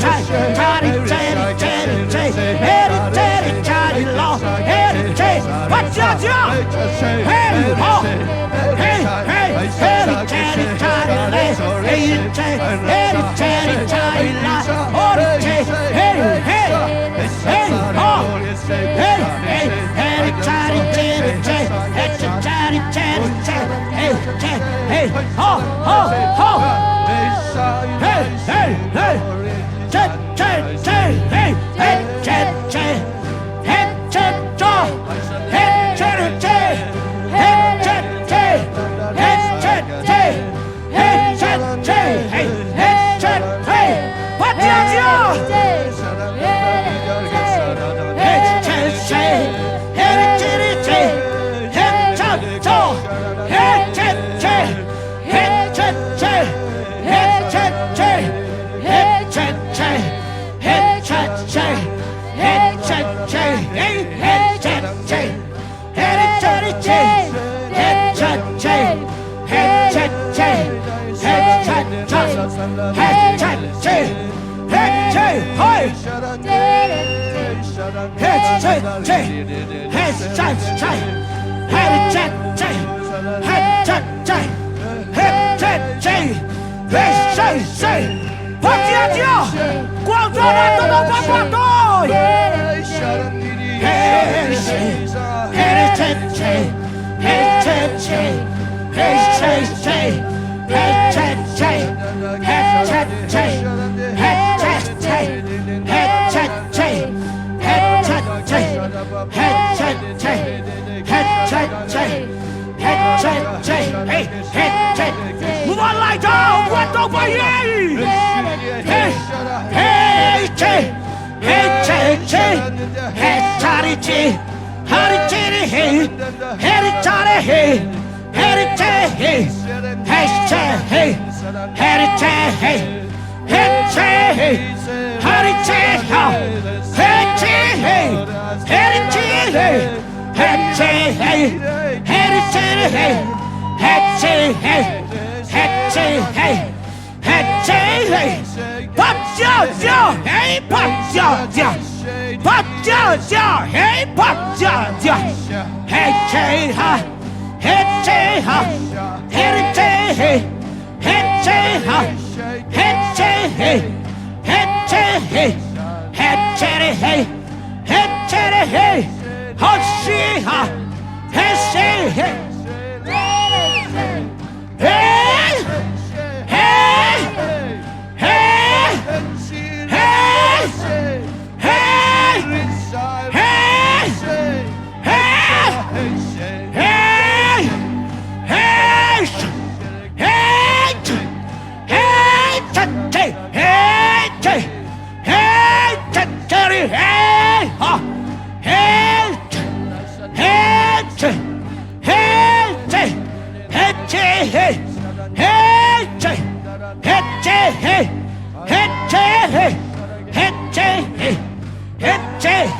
Hey. Hey. Hey.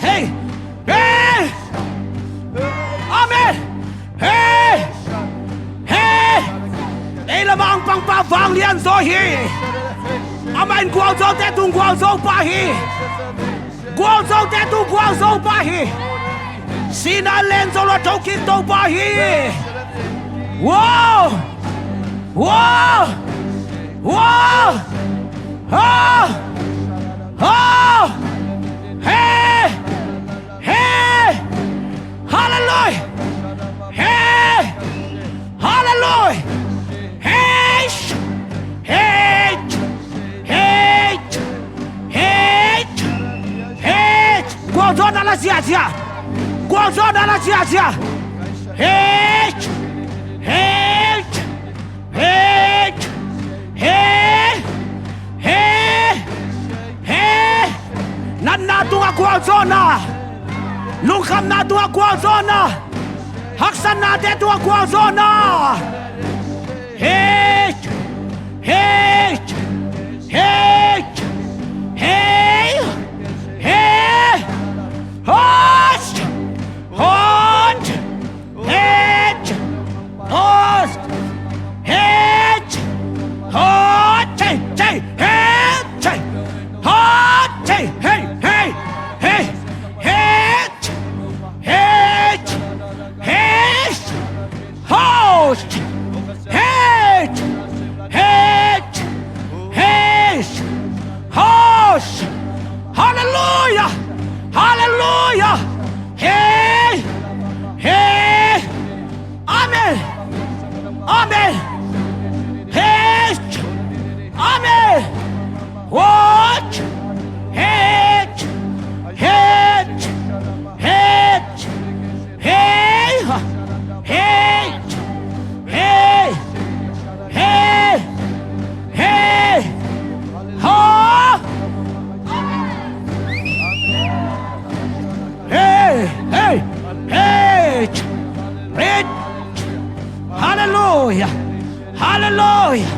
Hey. Hey. Amen. Hei! Hei! Ei lamah hong pangpa vanglian zaw hi. Amah in gualzote tung gualzo pa hi. Gualzote tung gualzo pa hi. Sihna len zo lo thokik Topa hi. Wow! Wow! Wow! Oh! Oh! Hei! Hei! Hallelujah! Hei! Hallelujah! Hei! Hei! Hei! Hei! Hei! Gualzawhna la ziahziah. Gualzawhna la ziahziah. Hei! Hei! Hei! Hei! Hei! Hei! Natna tungah gual Damna tungah gualzawhna. Haksatnate tungah gualzawhna. Hei, hei, hei, hei, hei. Hot, hot. Hei, hot. Hei, hot. Hei, hei, hei. Hot, hei, hei, hei, hei. Hei, hei, hei, hei. Hot, hei, hei, hei. Hot. Hallelujah. Hallelujah. Hei, hei. Amen. Amen. Hei. Amen. Hot. Hei. Hei. Hei. Hei. Hei. Hei. Hei. Hei. Hot. Hei, hei, hei. Red. Hallelujah. Hallelujah.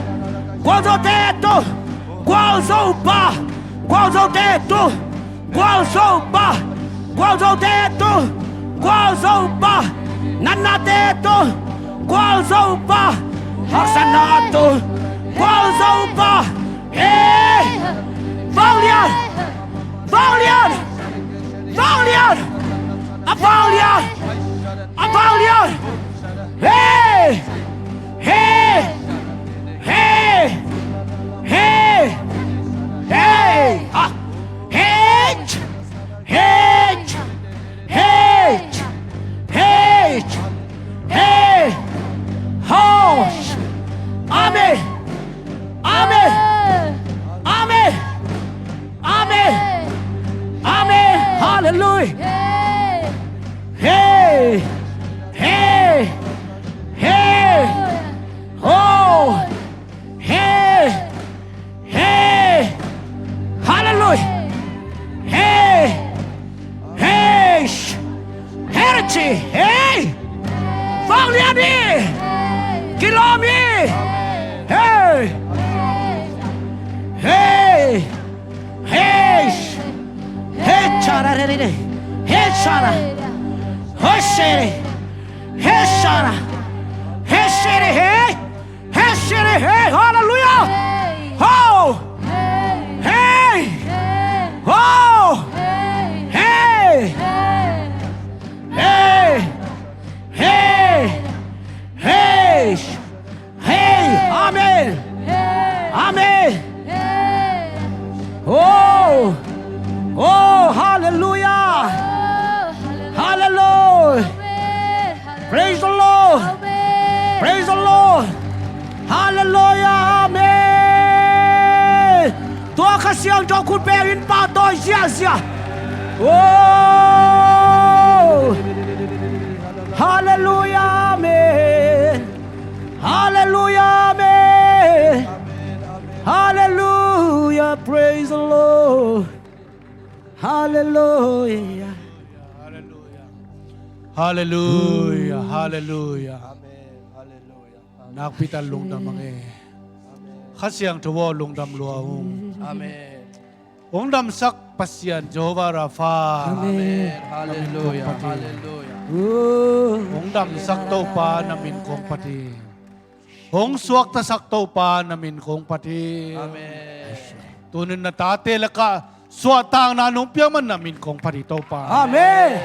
Gualzote tu. Gualzo pa. Gualzote tu. Gualzo pa. Gualzote tu. Gualzo pa. Natnate tu. Gualzo pa. Haksatna tu. Gualzo pa. Hei. Vanglian. Vanglian! Vanglian! A vanglian! A vanglian! Hei! Hei! Hei! Hei! Hei! Ah! Hei! Hei! Hei! Hei! Hei! Hei! Amen! Amen. Amen. Amen. Amen. Hallelujah. Hey. Hey. Hey. Oh. Hey. Hey. Hallelujah. Hey. Hey. Herci. Hey. Vanglian hi. Kilawm hi. Hey. Hey. Hey. Hey. Chara re re re. Hey, chara. Hey, shere. Hey, chara. Hey, shere. Hey. Hey, shere. Hey. Hallelujah. Hey. Ho. Hey. Hey. Hey. Ho. Hey. Hey. Hey. Hey. Hey. Hey. Hey. Hey. Amen. Hey. Amen. Hey. Oh. Oh, hallelujah. Oh, hallelujah. Hallelujah. Amen. Hallelujah. Praise the Lord. Amen. Praise the Lord. Hallelujah. Amen. Tua Kha Siangtho khut beng in pahtawi ziahziah. Oh. Hallelujah. Amen. Hallelujah. Amen. Hallelujah. Praise the Lord. Hallelujah. Hallelujah. Hallelujah. Hallelujah. Amen. Hallelujah. Nakpi tak lungdam ang e. Amen. Kha Siangtho aw, lungdam lua ung. Amen. Hong damsak Pasian Jehovah Rapha. Amen. Amen. Hallelujah. Hallelujah. Hong damsak Topa na min kong phat hi. Hong suaktasak Topa na min kong phat hi. Amen. Tuni-in na tate lakah suahtakna nong piak man na min kong phat hi Topa. Amen.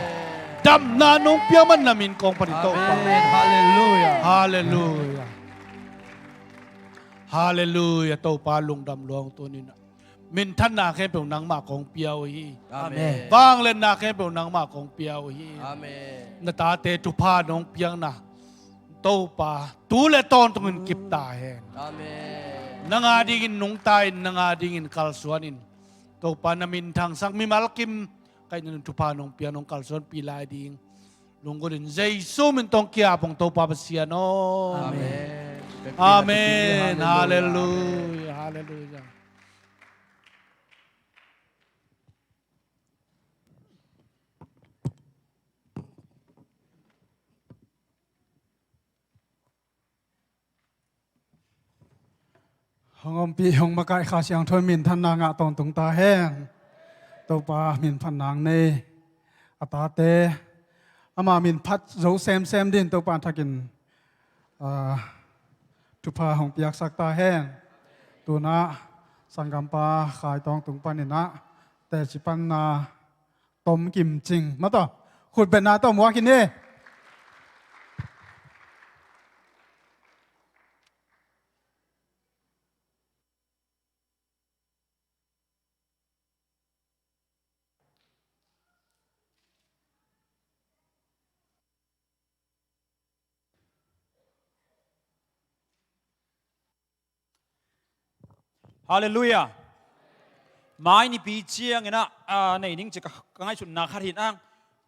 Damna nong piak man na min kong phat hi Topa. Amen. Hallelujah. Hallelujah. Hallelujah. Topa lungdam lua ung tuni-in. Minthanna khempeuh nangmah kong pia uh hi. Amen. Vangliatna khempeuh nangmah kong pia uh hi. Amen. Na tate thupha nong piakna Topa tu le tawntungin kip ta hen. Amen. Nang a dingin nungta in, nang a dingin kalsuan in. Topa na minthangsak mimal kim ka hihna nung thupha nong piak nong kalsuanpih lai ding lunggulhin Jesu min tawh kong ki-ap ung Topa Pasian aw. Amen. Amen. Hallelujah. Hallelujah. Hallelujah. Hong ompih, hong makaih Kha Siangtho in minthanna ngah tawntung ta hen. Topa min phat nang nei. A tate, ama min phat zo semsem din Topa thakin, ah, thupha hong piaksak ta hen. Tunah sanggampa Khai Tawng Tung paninah teci panna Tom Kim Cing, mataw, khutbetna tawh muak hi ni. Halleluiah. Mai nipi ciangin ah, ah, nei ding ci ka, ka ngaihsutna khat hi-in ang.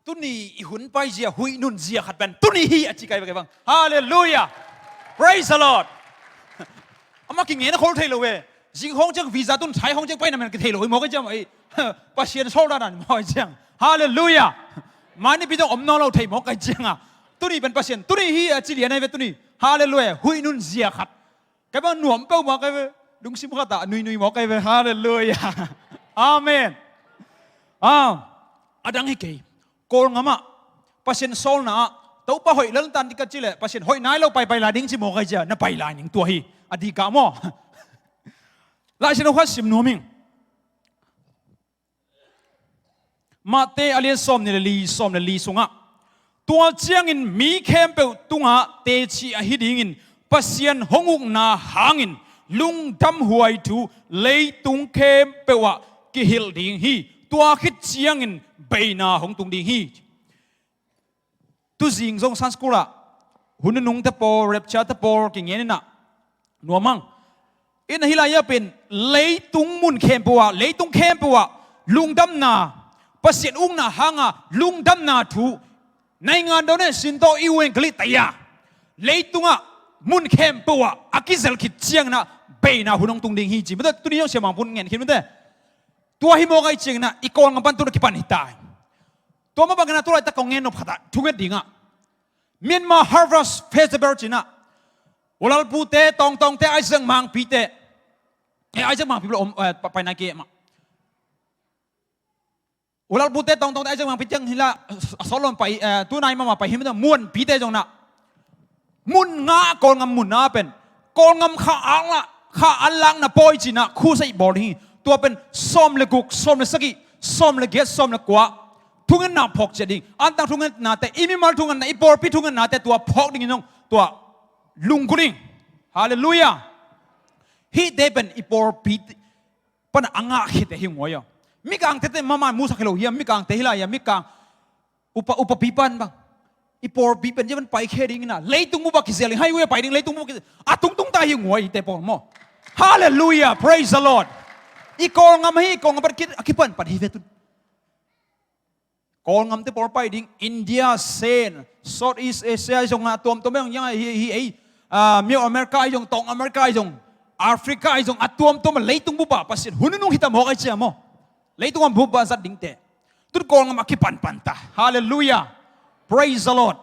Tuni i hun paizia, huih nunzia khat pen tuni hi a ci kai bek bang. Halleluiah. Praise the Lord. Amah kingen a khol thei lo ve. Zing hong ciang visa tun, Thai hong ciang paina men kithei lo hi mawk a ciang, ei. Pasian sawlna dan mawk a ciang. Halleluiah. Mai nipi dong om nawn lo thei mawk a ciang a. Tuni pen Pasian tuni hi a ci lian ahi ve tuni. Halleluiah. Huih nunzia khat. Kei bang nuam peuhmah kei ve. Lungsim khatah nuinui mawk kei ve. Halleluiah. Amen. Ah, a dang hi kei. Kawlngamah Pasian sawlna ah Topa hoih laltan ding ka cih leh Pasian hoih nai lo paipai lai ding ci mawk kei cia, na pai lai ning tua hi. A dikah maw? Laisiangtho khat sim nuam ing. Matthai a lian sawm nih le li, sawm le li sungah, tua ciangin mi khempeuh tungah teci ahi dingin Pasian hong ukna hangin lungdamhuai thu leitung khempeuh ah kihilh ding hi. Tua khit ciangin beina hong tung ding hi. Tuzing zong Sunday school ah hun nunungte pawl, rapture-te pawl kingen inah nuam ang. Inah hih lai-ah pen leitung mun khempeuh ah, leitung khempeuh ah lungdamna, Pasian ukna hanga lungdamna thu, naingan dawn e sintaw i uengkali taya leitungah mun khempeuh ah a kizel khit cianginah beina hun hong tung ding hi ci. Mate, tuni zong siamang pun ngen khit mate. Tua hi mawk ahi cianginah i Kawlngam pan tun a kipan hi ta hi. Tua mah bangin ah tu laitak kong ngen nop khatah thunget dingah Myanmar Harvest Festival cinah ulalpute, tawngtawngte, Isaac Mangpite, eh, Isaac Mangpi bel om, eh, pa-, paina ke mah. Ulalpute, tawngtawngte, Isaac Mangpi tiang hi la, a sawt lawm pai, eh, tunai mahmah pai hi mah, Muanpite zong nah. Mun nga Kawlngam mun na pen Kawlngam kha an lak, kha an lakna pawi cinah khusei bawl hi. Tua pen sawm le guk, sawm le sagih, sawm le giat, sawm le kua thungetna phawk ciat ding. Antang thungetnate, i mimal thungetna, i pawlpi thungetnate tua phawk dingin zong tua lungkul ding. Halleluiah. Hihte pen i pawlpi pana a ngah khite hi nguai aw. Mikangte te mahmah musak hi lo hiam, mikangte hi lai hiam, mikang upa, upapi pan bang. I pawlpi pen cia pan pai khe ding inah leitung bup ah kizel ding, highway pai ding, leitung bup ah kizel. A tungtung ta hi nguai hihte pawl maw. Halleluiah, praise the Lord. I Kawlngam hi, i Kawlngam pan ki, a kipanpan hi ve tun. Kawlngamte pawl pai ding, India, Sen, South East Asia ahi zong a tuamtuam ahi zong, yang ahi, hi, ei, ah, Middle America ahi zong, Tawng America ahi zong, Africa ahi zong, a tuamtuam a leitung bup ah Pasian hun nunung hita mawk ahi cia maw. Leitung a bup ah zat dingte. Tun Kawlngam a kipanpan ta. Halleluiah. Praise the Lord.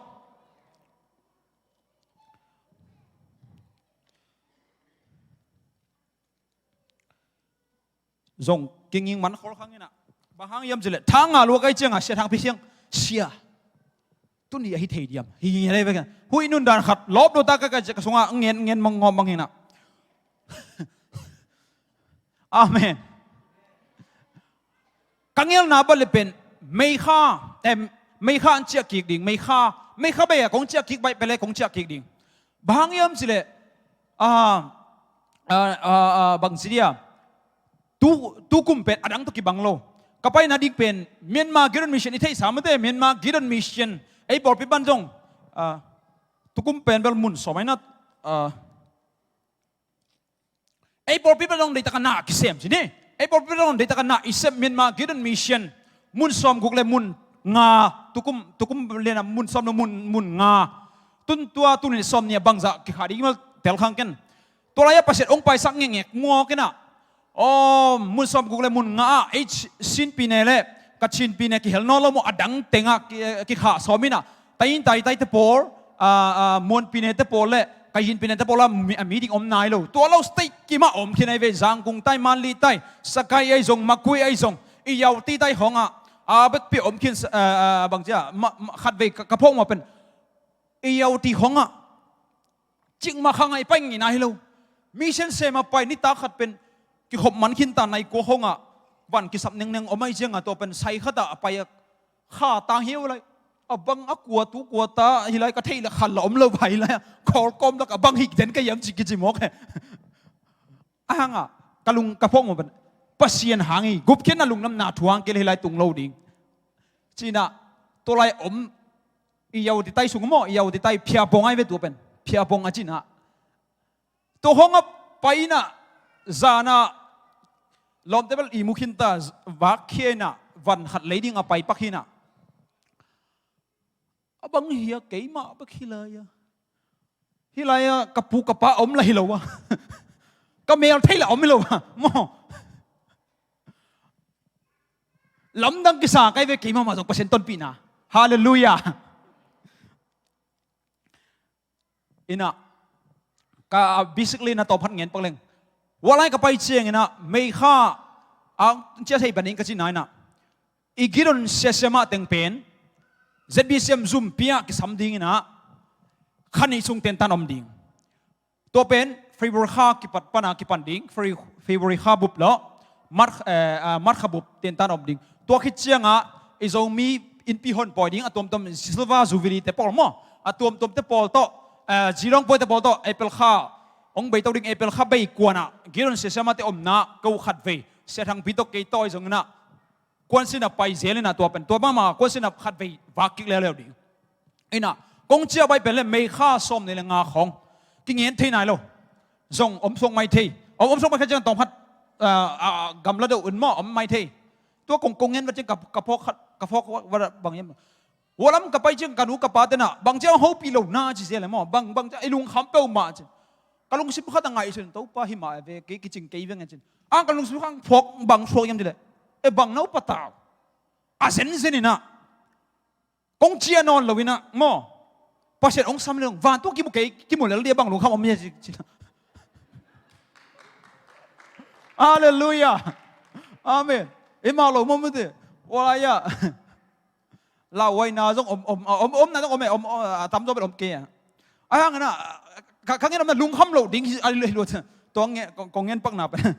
Zong kinging man khol khang inah. Bang hang hiam cileh thang nga lua kai ciangah sia thang pi siang. Sia. Tuni ahi thei diam. Hi nge lei vek. Huih nun dan khat lawp lo ta ka, ka, ka sungah ngen, ngen mang ngawm mang hinah. Amen. Ka ngelna bal le pen meikha, em, meikha an ciah kik ding, meikha, meikha bei a kong ciah kik baih pele kong ciah kik ding. Bang hang hiam cileh, ah, ah, ah, ah, bang ci dia. Tu, tu kum pen a dang tawh kibang lo. Ka paina ding pen Myanmar Gideon Mission i theihsa mate, Myanmar Gideon Mission. Ei pawlpi pan zong, ah, tu kum pen bel mun sawm aina, ah, ei pawlpi pan zong deitaka na kisem ci ni. Ei pawlpi pan zong deitaka na i sem Myanmar Gideon Mission. Mun sawm guk le mun nga, tu kum, tu kum liana mun sawm le mun, mun nga. Tun tua, tuni sawm nia bangzah kikha ding mal tel khang ken. Tua lai-ah Pasian hong paisak ngekngek ngawk inah. Aw, mun sawm guk le mun nga ah, ei Chin, Chin pi ne le Kachin pi ne kihel nawn lo maw, a dang tengah ki, kikhah sawm inah. Taiyin Taitai te pawl, ah, ah, Muan pi ne te pawl le Ka yin pinan te pawl a mi, a meeting om nai lo. Tua lo state kimah om khin ai ve, Zangkung tai, Manli tai, Sakai ai zong, Magway ai zong, i yauti tai hong ah, a bekpi om khin, a, a, bang cia, ma, ma, khat vei ka, ka phawk mah pen, i yauti hong ah, cikmah kha ngai pai ngi nai lo. Mission sem a pai nitak khat pen, kikhop man khin ta nai kua hong ah, van kisap nengneng om ai ciang a tua pen sai khat ah a pai a, kha tang hiau lai. A bang a kua tu kua ta hi lai ka theih le khat la om lo vai lai. Khawlkawm lak a bang hik den ka hiam ci kici mawk he. A hang ah ka lung ka phawk mawk pen, Pasian hang hi, gupkhiatna lungdamna thu hang kei le hi lai tung lo ding. Cinah, tua lai om, i yauti tai sung maw, i yauti tai phiapong ai ve tua pen. Phiapong a cinah. Tua hong a pai inah, zan ah lawmte bel i mu khin ta, vak khia inah, van khat lei ding a pai pak hi inah. A bang hi a keimah bek hi lai a. Hi lai a ka pu ka pa om la hi lo a. Ka mel thei la om hi lo a. Maw. Lamdang kisa kai ve keimah mah zong Pasian tonpihna. Halleluiah. Inah, ka basically na tawm khat ngen pak leng. Walai ka pai ciang inah, May kha, a, cia thei panin ka cina inah. I Gideon siasia mah teng pen, Z B C M zumpi ah kisam ding inah, kha nih sung tentan om ding. Tua pen February kha kipat pana kipan ding, February, February kha bup lo, March, eh, ah, March kha bup tentan om ding. Tua khit ciangah i Zomi innpi honpawi ding, a tuamtuam Silver Jubilee te pawl maw, a tuamtuam te pawl tawh, eh, Zilong pawi te pawl tawh, April kha, hong bei to ding April kha bei kuanah, Gideon siasia mah te omna, ko khat vei, Sia Thang Pi tawh kei tawh i zong inah, kuansin a pai zel inah tua pen, tua mahmah kuansin a khat vei vak kik leuleu ding. Inah, kong cia bai pen le May kha sawm nih le nga khawng. Kingen thei nai lo. Zong om suak mai thei. Om, om suak mai kha ciang tawm khat, ah, ah, gamla deuh un maw, om mai thei. Tua kong, kong ngen va ciang ka, ka phawk khat, ka phawk va bang hiam. Hua lam ka pai ciang ka nu ka pa tenah, bang ciang hopih lo na ci zel le maw, bang, bang ciang i lungkham peuhmah ci. Ka lungsim khat a ngaihsun, Topa hi mah ve, kei kicing kei veng a cin. A ka lungsim khat phawk bang suak hiam ci le. E bang no patau. A zenzen inah. Kong cia nawn lo inah, maw. Pasian hong sam le hong, vantung kimu kei, kimu lel dia bang lungkham om ia ci, ci. Halleluiah. Amen. I mah lo maw mute. Walai ah. Lauhuaina zong om, om, om, omna zong om e, om, om, a tamzaw bel om kei a. A hang inah, ka, ka ngen omna lungkham lo ding hi, a, lo, lo, tua nge, kong, kong ngen pakna pen.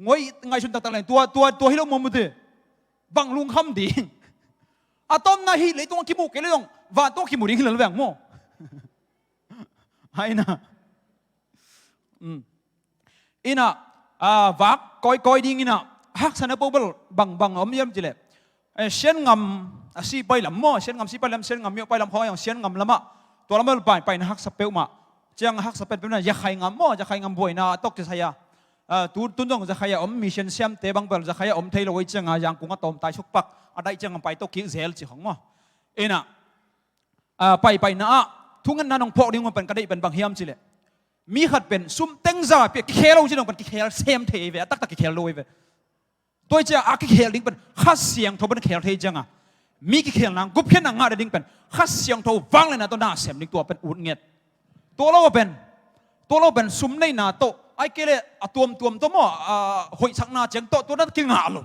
Ngoi, ngaihsun taktak leng, tua, tua, tua hi lo maw mute. Bang lungkham ding. A tomna hi, leitung a kimu kei le zong, vantung a kimu ding hi lo veng maw. Hai na. Mm. Inah, ah, vak kawikawi ding inah, haksatna po bel, bang, bang om hiam ci le. Eh, Sian ngam, a si pai lam maw, Sian ngam si pai lam, Sian ngam myo pai lam khawng a zong, Sian ngam lamah. Tua lamah pai, paina haksa peuhmah. Ciang haksa pen peuhmah, Yakhai ngam maw, Yakhai ngam buaina, a tawk ci sai a. Ah, tu, tun zong Yakhai a om, mission siamte bang bel, Yakhai a om thei lo ei ciang a, Yangon a tawm tai suk pak, a daih ciang a pai tawk kik zel ci khawng maw. Inah, ah, paipaina ah, thungetna nong phawk ding uh pen ka deih pen bang hiam ci le. Mi khat pen, sum teng za pia, kikhel lo ci nong pen, kikhel sem thei ve, a taktak kikhel lo ve. Tua hi ciah a kikhel ding pen Kha Siangtho pen khel thei cianga, mi kikhelna gupkhiatna ngah ding pen Kha Siangtho vangliatna tawh na sem ding tua pen ut ngiat. Tua lo pen, tua lo pen sum neihna tawh, ai kei le a tuamtuam tawh maw, a hoihsakna ciang tawh, tua na kingah lo.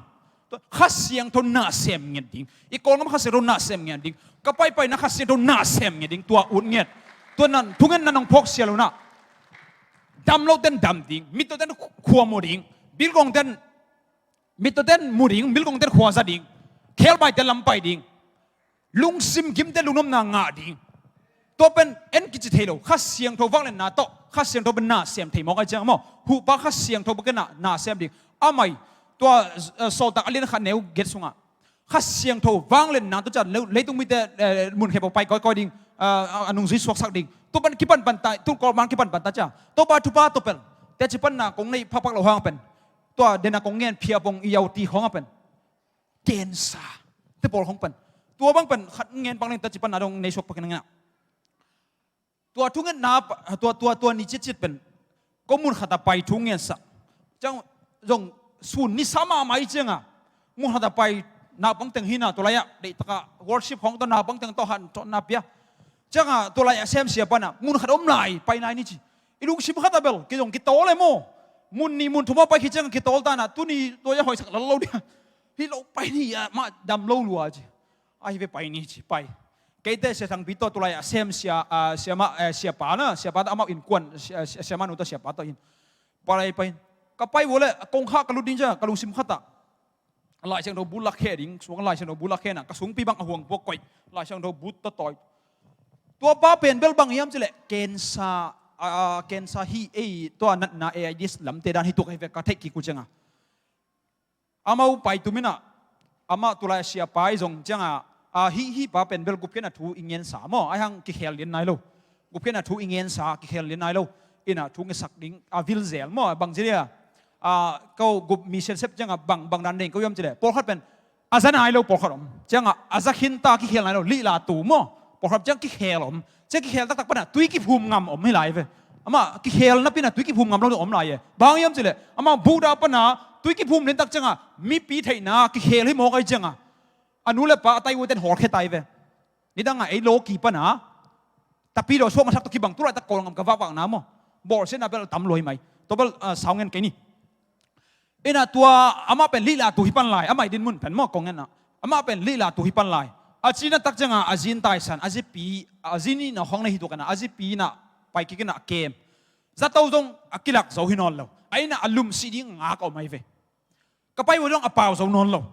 Tua Kha Siangtho na sem ngiat ding. I Kawlgam Kha Siangtho na sem ngiat ding. Ka paipaina Kha Siangtho na sem ngiat ding. Tua ut ngiat. Tua nan thungetna nong phawk sia lo na. Dam lo ten dam ding. Mittaw ten khua mu ding. Bilgong ten Mittaw ten mu ding, bilgong ten khua za ding, khelbai ten lam pai ding, lungsim gim ten lungnopna ngah ding. Tua pen en kici thei lo, Kha Siangtho vangliatna tawh, Kha Siangtho pen na sem thei mawk ai ciang maw, huhpa Kha Siangtho bek na, na sem ding. Amai, tua, eh, Sawltak a lian khat neu giat sungah, Kha Siangtho vangliatna tawh ciah leu-, leitung mite, eh, mun khempeuh pai kawikawi ding, eh, a, a nungzui suaksak ding. Tua pan kipanpan ta, tu Kawlman kipanpan ta ciah. Topa thupha tawh pen, teci panna kong neih phakphak lo hang pen. Tua dena kong ngen phiapong i yau ti khawng a pen. Kensa. Te pawl khawng pen. Tua bang pen khat ngen pak leng teci panna dong nei suak pak nang na. Tua thungetna pa, tua, tua, tua ni citcit pen. Ko mun khat a pai thu ngensa. Ciang zong sun ni sa mahmah i cianga. Mun khat a pai naupang teng hina tua lai-ah. Deihtaka worship khawng tawh naupang teng tawh han tawh na pia. Ciangah tua lai a sem sia panah mun khat om lai, pai nai ni ci. I lungsim khatah bel kei zong kitawl e maw. Mun nih mun thum a pai khit ciangah kitawl tanah tuni tua a hoihsak lal lo dia. Hi lo pai ni ah mah dam lo lua ci. Ahi ve pai ni ci pai. Keite sia Thangpi tawh tua lai a sem sia, ah, siamah, eh, siapa na, siapa tawh amau innkuan, sia, sia, siamah nu tawh siapa tawh in. Pai lai pai. Ka pai vua le, a kongkhak ka lut ding cia, ka lungsim khatah. Lai Siangtho bu lakkhe ding, suang Lai Siangtho bu lakkhe na, ka sungpi bang a huang puak koih, Lai Siangtho bu tawtawi. Tua pa pen bel bang hiam cileh, cancer, ah, cancer hi ei, tua natna AIDS lamte dan hi tuk hi ve ka theih kik uh cianga. Amau pai tuminah, amah tulai a sia pai zong cianga, ah, hih, hih pa pen bel gupkhiatna thu i ngensa maw, ai hang kikhel lian nai lo. Gupkhiatna thu i ngensa, kikhel lian nai lo. Inah thu ngesak ding, a vil zel maw, bang ci dia. Ah, ko gup mi siansep cianga bang, bang dan ding ko yam cileh. Pawlkhat pen, a za nai lo pawlkhat om. Cianga, a za khinta kikhel nai lo, lihla tu maw. Pawlkhat ciang kikhel om. Ciang kikhel taktak pana, tui kiphum ngam om hi lai ve. Amah, kikhel napina, tui kiphum ngam lo om lai e. Bang yam cileh. Amah, buda pana, tui kiphum lintak cianga, mipi theihna, kikhel hi mawk ai cianga. A nu le pa, a tai uten hawlkhe tai ve. Nidanga, ei lo ki pana. Tapi do suak masak to kibang tulai tak kol ngam ka vakvakna maw. Bawlsiatna bel tam luai mai. To bel, ah, saungen kei ni. Inah tua amah pen lihla tu hi pan lai, amah i din mun pen maw kong ngenna. Amah pen lihla tu hi pan lai. A cina tak cianga a zin taisan, a zipi, a zin inah hong na hi tuk ana, a zipi inah pai kik inah kem. Zato zong a kilak zo hi nawn lo. A inah a lum si ding ngak om ai ve. Ka pai vua zong a pau zo nawn lo.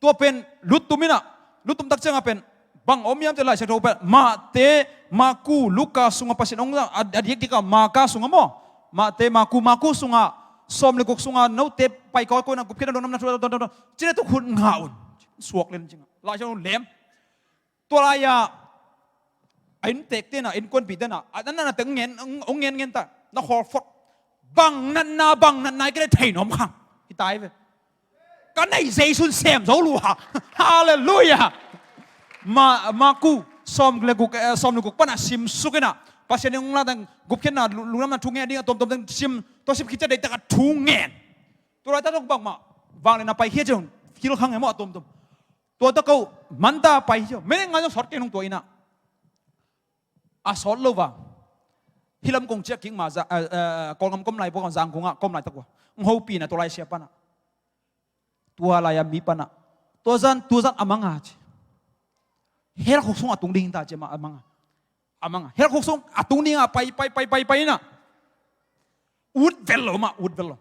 Tua pen luttum inah, luttum tak cianga pen bang om hiam ci Lai Siangtho pen Mate, Maku, Luka sunga Pasian ong a, a diakdiaka Maka sunga maw. Mate, Maku, Maku sunga, sawm le guk sunga, note pai kawikawi na gupkhiatna dong namna thu, cina tuk hun nga un. Suak len cinga. Lai Siangtho lem. Tua lai-ah a inntek tenah, innkuanpih tenah a natna teng ngen, ong ngen ngen ta na khawl phot. Bang natna, bang natna i kene thei nuam khang hi tai ve. Ka nei Jesu'n sem zo lua. Halleluiah. Ma, Maku sawm le guk, eh, sawm le guk panah simsuk inah Pasian in ong la teng gupkhiatna lu-, lungnamna thu ngen ding a tuamtuam teng sim, tua sim khit ciah deihtak a thu ngen. Tua laitak dong bangmah vangliatna paikhia ciang hilh khang e maw a tuamtuam. Tua tawh ko manta pai hi ciau. Minute nga zong sawt kei nung tua inah. A sawt lo va. Hilam kong ciah kik ma za, eh, eh, Kawlgam kom lai pua kong zang kungah kom lai tak ua. Ng hopina tua lai sia panah. Tua lai a mi panah. Tua zan, tua zan a manga ci. Hel khuk sung a tung ding ta ci a manga. A manga. Hel khuk sung a tung ding a pai, pai, pai, pai, pai inah. Ut vel lo mah, ut vel lo.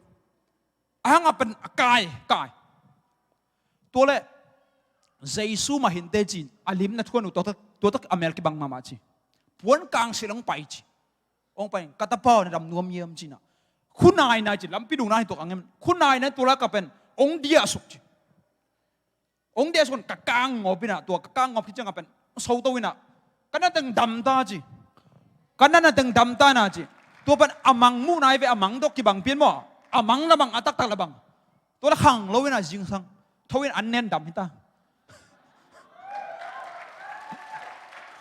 A hang a pen a kai, kai. Tua le Jesu mah hinte ci, a limna thuan uh tua tak, tua tak a mel kibang mahmah ci. Puan kang sil ong pai ci. Ong pai, ka tapa aw na dam nuam hiam cinah. Khu nai nai ci, lampi dungna hi tuak a ngem. Khu nai nai tua la ka pen ong diah suk ci. Ong diah suk ka kang ngawp inah, tua ka kang ngawp khit ciang a pen soto inah. Ka na teng dam ta ci. Ka na na teng dam ta na ci. Tua pen a mang muh nai ve a mang dok kibang pian maw. A mang la bang, a taktak la bang. Tua la khang lo inah zingsang. Tho in an nen dam hi ta.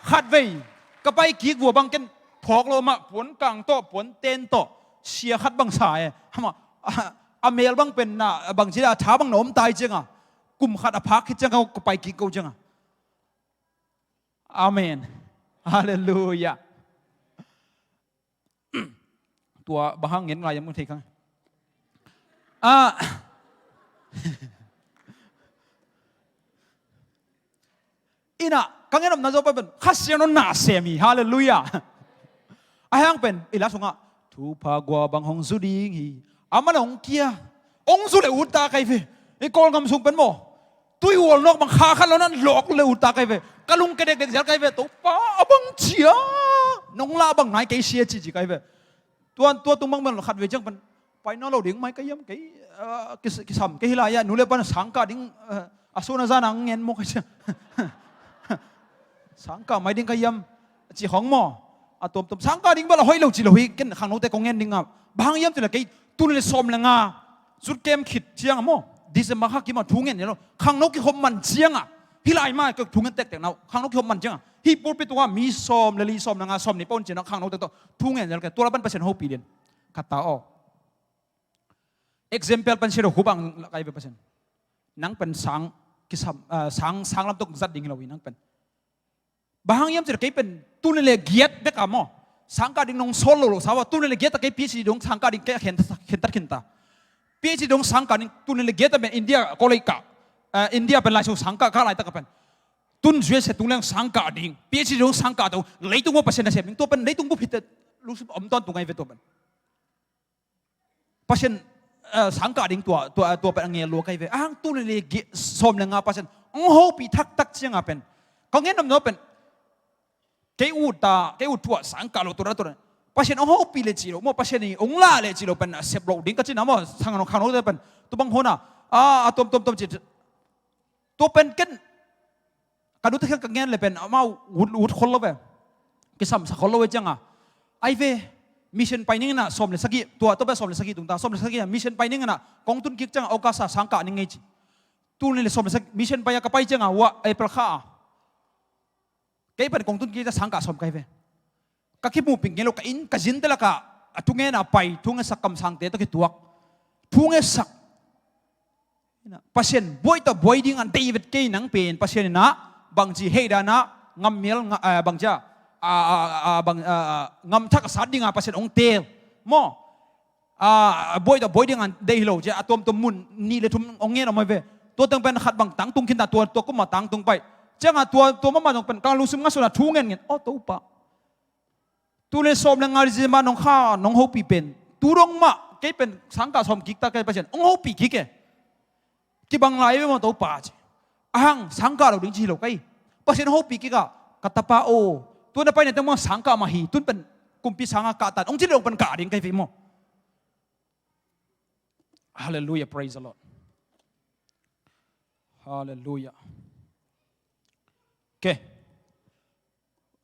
Khatvei ka pai kik vua bang ken phawk lo mah puan kang tawh, puan ten tawh, sia khat bang sa e. Amah, a, a mel bang pen na, bang ci a tha bang na om tai cianga. Kum khat a phak khit cianga ka pai kik ko cianga. Amen. Halleluiah. Tua bang hang ngen lai a mun thei khang. Ah. Inah, ka ngen om na zo pen, Kha Siangtho na sem hi, halleluiah. A hang pen, i la sungah, thupha gua bang hong zu ding hi. A man hong kia. Hong zu le ut ta kai ve. I Kawlgam sung pen maw. Tui ual nawk bang kha khat lo nan lawk le ut ta kai ve. Ka lung ke dekdek zial kai ve. Topa a bang cia. Nong la bang nai kei sia ci ci kai ve. Tua, tua tung bang bang lo khat ve ciang pen. Pai nawn lo ding mai ka hiam kei. Ah, kis-, kisam kei hi lai a. Nu le pan sangka ding, ah, a sun a zan a ngen maw kai cia. Sangka mai ding ka hiam. Ci khong maw. A tuamtuam. Sangka ding bel a hoih lo ci lo hi. Ken khangnote kong ngen ding a. Bang hiam ci la kei. Tul le sawm le nga. Zut kem khit ciang a maw. December kha kim a thu ngen ni lo. Khangno kikhop man ciang a. Hi lai ma ka thu ngen tektek nau. Khangno kikhop man ciang a. Hi pulpit tua mi sawm le li sawm le nga sawm ni pon ciang a. Khangno tek tawh. Thu ngen ni lo ke. Tua la pan Pasian hopih lian. Khat ta aw. Example pan sia lo khu bang la kai ve Pasian. Nang pen sang kisam, ah, sang, sang lam tok zat ding hi lo hi nang pen. Bang hang hiam ci la kei pen Tul nih le giat bek a maw, sangkah ding nong sawl lo lo sa ua, tul nih le giat a kei PhD dong sangkah ding kei a khen, khentat khinta. PhD dong sangkah ding tul nih le giat a pen India college kah, eh, India pen lai so sangkah kah laitak a pen, tun USA tung leng sangkah ding, PhD dong sangkah to, leitung maw Pasian nasem ding, tua pen leitung bup hite, lungsim om tawntung ahi ve tua pen. Pasian, eh, sangkah ding tua, tua, tua pen a ngel lua ka hi ve. Ahang tul nih le giat, sawm le nga Pasian hong hopih taktak cianga pen, ka ngen nopna pen, kei ut ta, kei ut thu ah sangkah lo tua, tua, Pasian hong hopih le ci lo maw, Pasian in hong lah le ci lo pen a sep lo ding ka cina maw, sang nong khang lo pen, tu bang hona, a, a tuam, tuam, tuam ci. Tua pen ken, ka nute kiang ka ngen le pen amau ut, ut khol lo ve. Kisamsa khol lo ve cianga, ai ve, mission pai ning ina sawm le sagih, tua, tua pen sawm le sagih tung ta, sawm le sagih a mission pai ning ina, kong tun kik cianga August a sangkah ning ngei ci. Tul nih le sawm le sagih mission pai a ka pai cianga ua April kha a, kei pen kong tun kik cianga sangkah sawm ka hi ve. Ka kimuhpih ngei lo, ka inn ka zinte lakah a thungenna pai, thungetsak kamsangte tawh kituak, thungetsak. Pasian buai tawh buai dingah dei vet kei nang pen, Pasian inah bangci hei danah ngammial nga-, ah, bangci a, ah, ah, ah, bang, ah, ah, ngamthak a sat dingah Pasian hong teel maw? Ah, buai tawh buai dingah dei hi lo ci a, a tuamtuam mun nih le thum hong ngen om hi ve. Tua teng pen khat bang tangtung khinta, tua, tua kumah tangtung pai. Ciangah tua, tua mahmah zong pen ka lungsim ngaihsutna thu ngen ngen, aw Topa, tul nih le sawm le nga December nong kha, nong hopih pen, tu dong mah kei pen sangkah sawm kik ta kei, Pasian hong hopih kik e. Kibang lai ve maw Topa ci. Ahang sangkah lo ding ci hi lo ka hi. Pasian hong hopih kik a, ka tapa aw, tua na pai na teng mah sangkah mah hi, tun pen kumpi sangah kah tan hong ci lo pen kah ding ka hi ve maw. Hallelujah, praise the Lord. Hallelujah. Okay.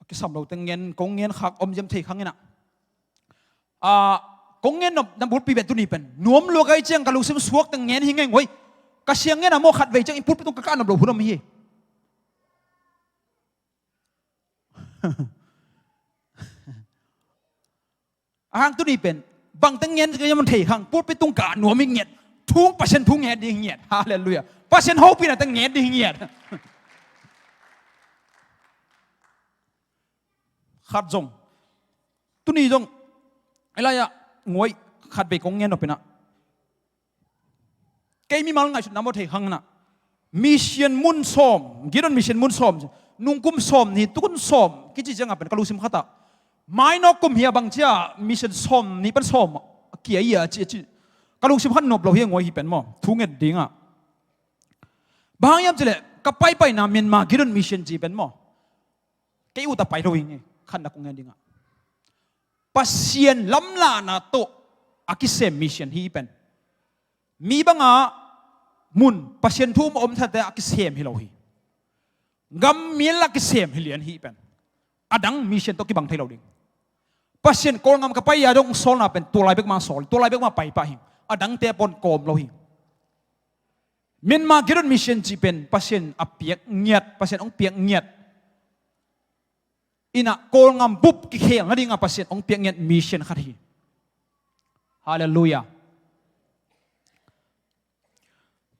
Kisam lo teng ngen, kong ngen khak om ziam thei khang inah. Ah, kong ngen nop na bulpi pen tuni pen nuam lua ka hi ciang ka lungsim suak teng ngen hi ngei ngoi. Ka siang ngen a maw khatvei ciang in pulpit tung ka kah nop lo hun om hi. Ahang tuni pen bangteng ngen ka yaman thei khang, pulpit tung ka nuam i ngiat, thung Pasian thu ngen ding i ngiat. Halleluiah. Pasian hopihna teng ngen ding i ngiat. Khat zong, tuni zong, ei lai-ah nguai khat vei kong ngen nop inah. Kei mimal ngaihsutna maw thei khang inah, mission mun sawm, Gideon mission mun sawm, nungkum sawm nih, tukun sawm kici ciangah pen ka lungsim khatah, mainawk kum hi a bang cia mission sawm nih pan sawm a kia hi a ci, a ci. Ka lungsim khat nop lo hi a nguai hi pen maw, thu nget dingah. Bang hang hiam cileh ka paipaina Myanmar Gideon mission ci pen maw, kei ut a pai lo hi nge, khatna kong ngen dingah. Pasian lamlahna tawh a kisem mission hi pen. Mi banga mun Pasian thu um a om thate a kisem hi lo hi. Gam mial a kisem hi lian hi pen. A dang mission tawh kibang thei lo ding. Pasian Kawlngam ka pai a dong sawlna pen tua lai bek mah sawl, tua lai bek mah pai pah hi. A dangte pawn kawm lo hi. Myanmar Gideon mission cih pen Pasian a piak ngiat, Pasian hong piak ngiat. Inah Kawlngam bup kikhel nadingah Pasian hong piak ngiat mission khat hi. Halleluiah.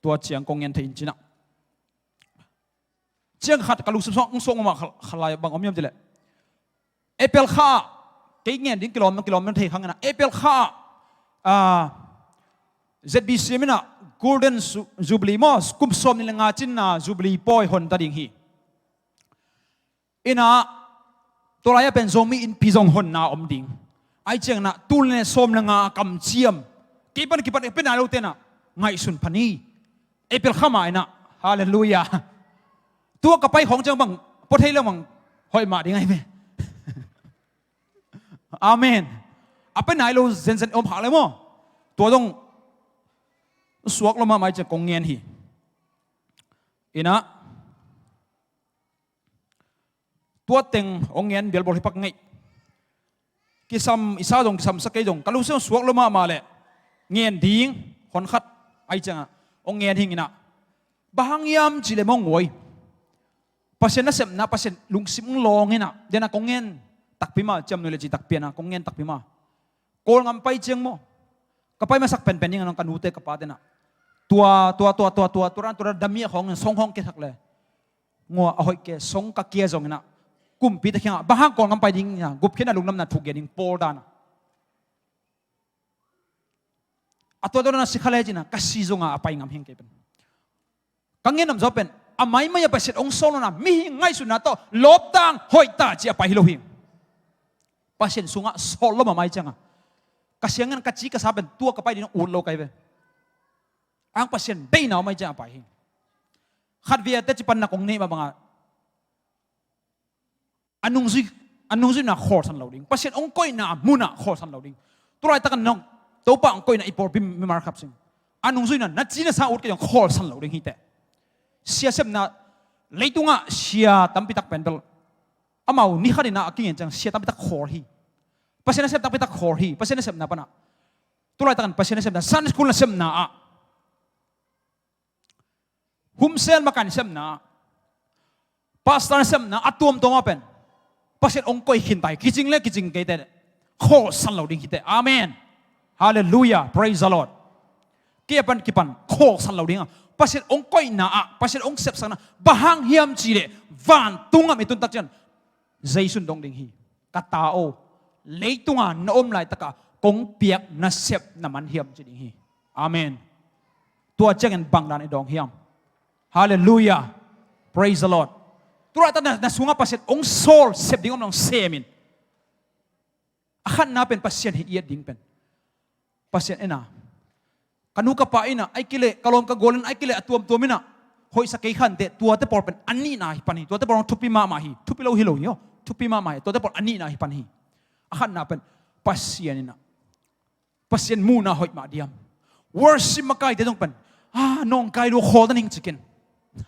Tua ciang kong ngen thei in cinah. Ciang khat ka lungsim sawng, sawng mah kha-, khalai bang om hiam cileh. April kha ah, kei ngen ding kilawm, kilawm thei khang inah. April kha ah, Z B C M inah Golden Ju-, Jubilee maw, kum sawm nih le nga cinna Jubilee pawi hon ta ding hi. Inah, tua lai-ah pen Zomi Innpi zong honna om ding. Ai ciang inah, tul nih le sawm le nga kamciam. Kei pan kipan, kei pan nai lote inah, ngaihsun phan hi. April kha mah inah, halleluiah. Tua ka pai khawng ciang bang, pua thei lo bang, hoih mah ding ahi ve. Amen. A pai nai lo zenzen om hak le maw. Tua zong, suak lo mahmah ai ciang kong ngen hi. Inah, tua teng hong ngen bialbawl hi pak ngeih. Kisam i sa zong, kisamsa kei zong, ka lungsim suak lo mahmah leh ngen ding, hon khat ai ciangah hong ngen hing inah. Bang hang hiam cileh maw nguai. Pasian nasepna, Pasian lungsim hong lawng inah. Dena kong ngen takpi mah, ciamnuih le cih takpi inah, kong ngen takpi mah. Kawlngam pai ciang maw. Ka pai masak penpen ding a nong ka nute ka pate inah. Tua, tua, tua, tua, tua, tua, tua, tua, damiah khawng in song khawng kiasak le. Ngua a hoih ke, song ka kia zong inah. kumpite kiangah bang hang kawl ngam pai ding a, gupkhiatna lungdamna thu gen ding Paul dan a. A tua tua na si kha le cin a, ka si zong a pai ngam hi ing kei pen. Ka ngen om zaw pen a maimai a Pasian hong sawl nawn a, mihing ngaihsutna tawh lawptang hoihta ci a pai hi lo hi. Pasian sungah sawl lo mahmah ahih ciangin ka siangin ka ci ka sa pen tua ka pai ding ut lo ka hi ve. Ang Pasian deihna om ahih ciangin a pai hi. Khat vialte ci panna kong neih mah bangin a nungzui, a nungzuina khawlsan lo ding. Pasian hong koihna munah khawlsan lo ding. Tulaitakin nong Topa hong koihna i pawlpi mimal khap sing, a nungzuina na ci na sa ut kei dong khawlsan lo ding hi teh. Sia sepna, leitungah sia tampitak pen bel amau ni khatin a kingen ciang sia tampitak khawl hi. Pasian a sep tampitak khawl hi. Pasian a sepna panah, tulaitakin Pasian a sepna, Sunday school na sepna ah, humsel makai na sepna, pastor na sepna, a tuamtuam ah pen Pasian hong koih khin ta hi. Kicing le kicing kei teh khawlsan lo ding hi teh. Amen. Halleluiah. Praise the Lord. Kei a pan kipan khawlsan lo ding a, Pasian hong koihna ah, Pasian hong sepsakna bang hang hiam cih leh vantung ah i tun tak ciang Jesu in dong ding hi. Ka ta aw, leitunga na om laitaka kong piak nasep na man hiam ci ding hi. Amen. Tua ciangin bang dan i dawng hiam? Halleluiah. Praise the Lord. Tulaitak na, na sungah Pasian hong sawl sep ding om nong sem in. A khatna pen Pasian hih i et ding pen Pasian in a, ka nu ka pa in a, ahih kei leh ka lawm ka gual in, ahih kei leh a tuamtuam in a hoihsa kei kha inteh, tuate pawl pen a nihna hi pan hi. Tuate pawl thupi mahmah hi. Thupi lo hi lo hi aw. Thupi mahmah hi. Tuate pawl a nihna hi pan hi. A khatna pen Pasian in a, Pasian muhna hoih mah diam. Worship makaite zong pen, ah, nawngkai lua khawl ta ning ci ken.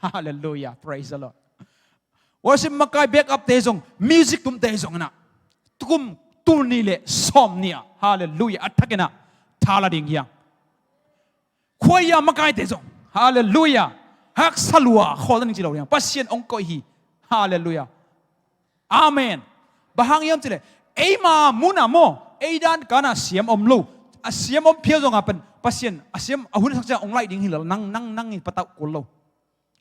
Halleluiah. Praise the Lord. Worship makai backupte zong, music tumte zong in a, tukum tul nih le sawm nih ah, halleluiah, a thakin a tha la ding hi hang. Khuaia makaite zong, halleluiah, haksa lua khawl ta ning ci lo hi hang. Pasian hong koih hi. Halleluiah. Amen. Bang hang hiam cih leh eima munah maw, ei dan kana siam om lo. A siam om phial zongah pen Pasian a siam a hun sak ciang hong laih ding hi lo. Nang, nang, nang i patauh kul lo.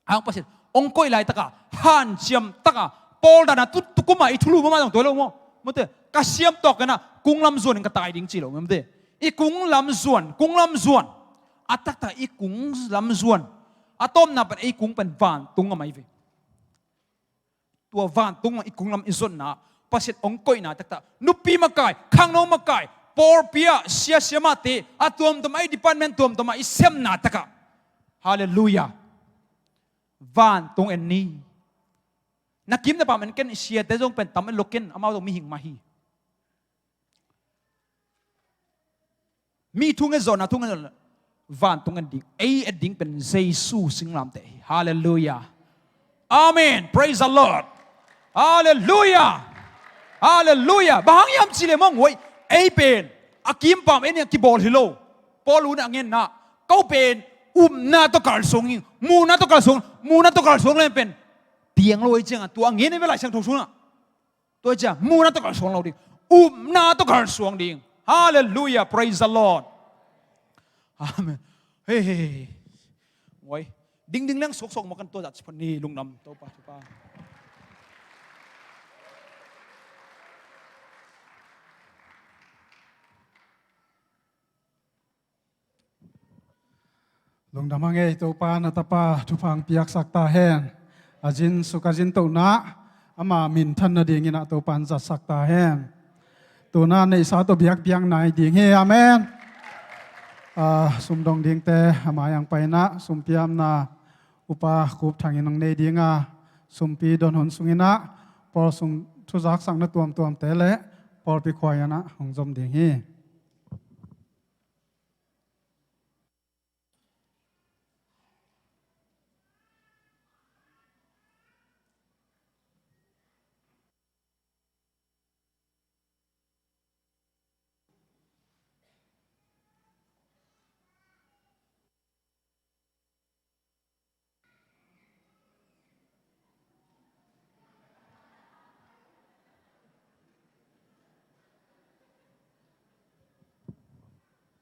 Ang Pasian hong koih laitaka hanciam taka Paul dana tu, tukum a i thulu mahmah zong tua lo maw? Mawte, ka siam tawh kei na kung lam zuan in ka tai ding ci lo, mawte. I kung lam zuan, kung lam zuan. A taktak i kung lam zuan. A tawpna pen ei kung pen vantung a mai ve. Tua vantung a i kung lam i zuanna Pasian hong koihna taktak, nupi makai, khangno makai, pawlpi ah sia siamahte, a tuamtuam a i department tuamtuam a i semna takah, halleluiah, vantung en ni. Na kim na pam en ken, siate zong pen tam en lo ken, amau zong mihing mah hi. Mi thu ngen zawhna, thu ngen zawhna, vantung en ding, ei et ding pen Jesu singlamteh hi. Halleluiah. Amen. Praise the Lord. Halleluiah. Halleluiah. Bang hang hiam cih leh mawng huai, ei pen a kimpam en a kibawl hi lo. Paul un a ngenna, ko pen upna tawh kalsuan ing, muhna tawh kalsuan, muhna tawh kalsuan leng pen piang lo ei ciangah tua a ngen ei ve Lai Siangtho sungah. Tua ciang muhna tawh kalsuan lo ding, upna tawh kalsuan ding. Halleluiah. Praise the Lord. Amen. Hei, hei, hei. Muai. Dingding leng suaksuak mah kan tua zat ci phot ni, lungdam Topa, Topa. Lungdam a ngei Topa, na tapa thupha piaksak ta hen. A zin suk a zin tohna ama minthan nadingin ah Topa in zatsak ta hen. Tuna neihsa tawh biakpiak nai ding hi. Amen. Ah, sumdong dingte ama yang paina sumpiamna Upa Kup Thangin hong nei dinga, sumpi don hun sungin ah pawl sung thuzaksakna tuamtuamte le pawlpi khuaian ah hong zom ding hi.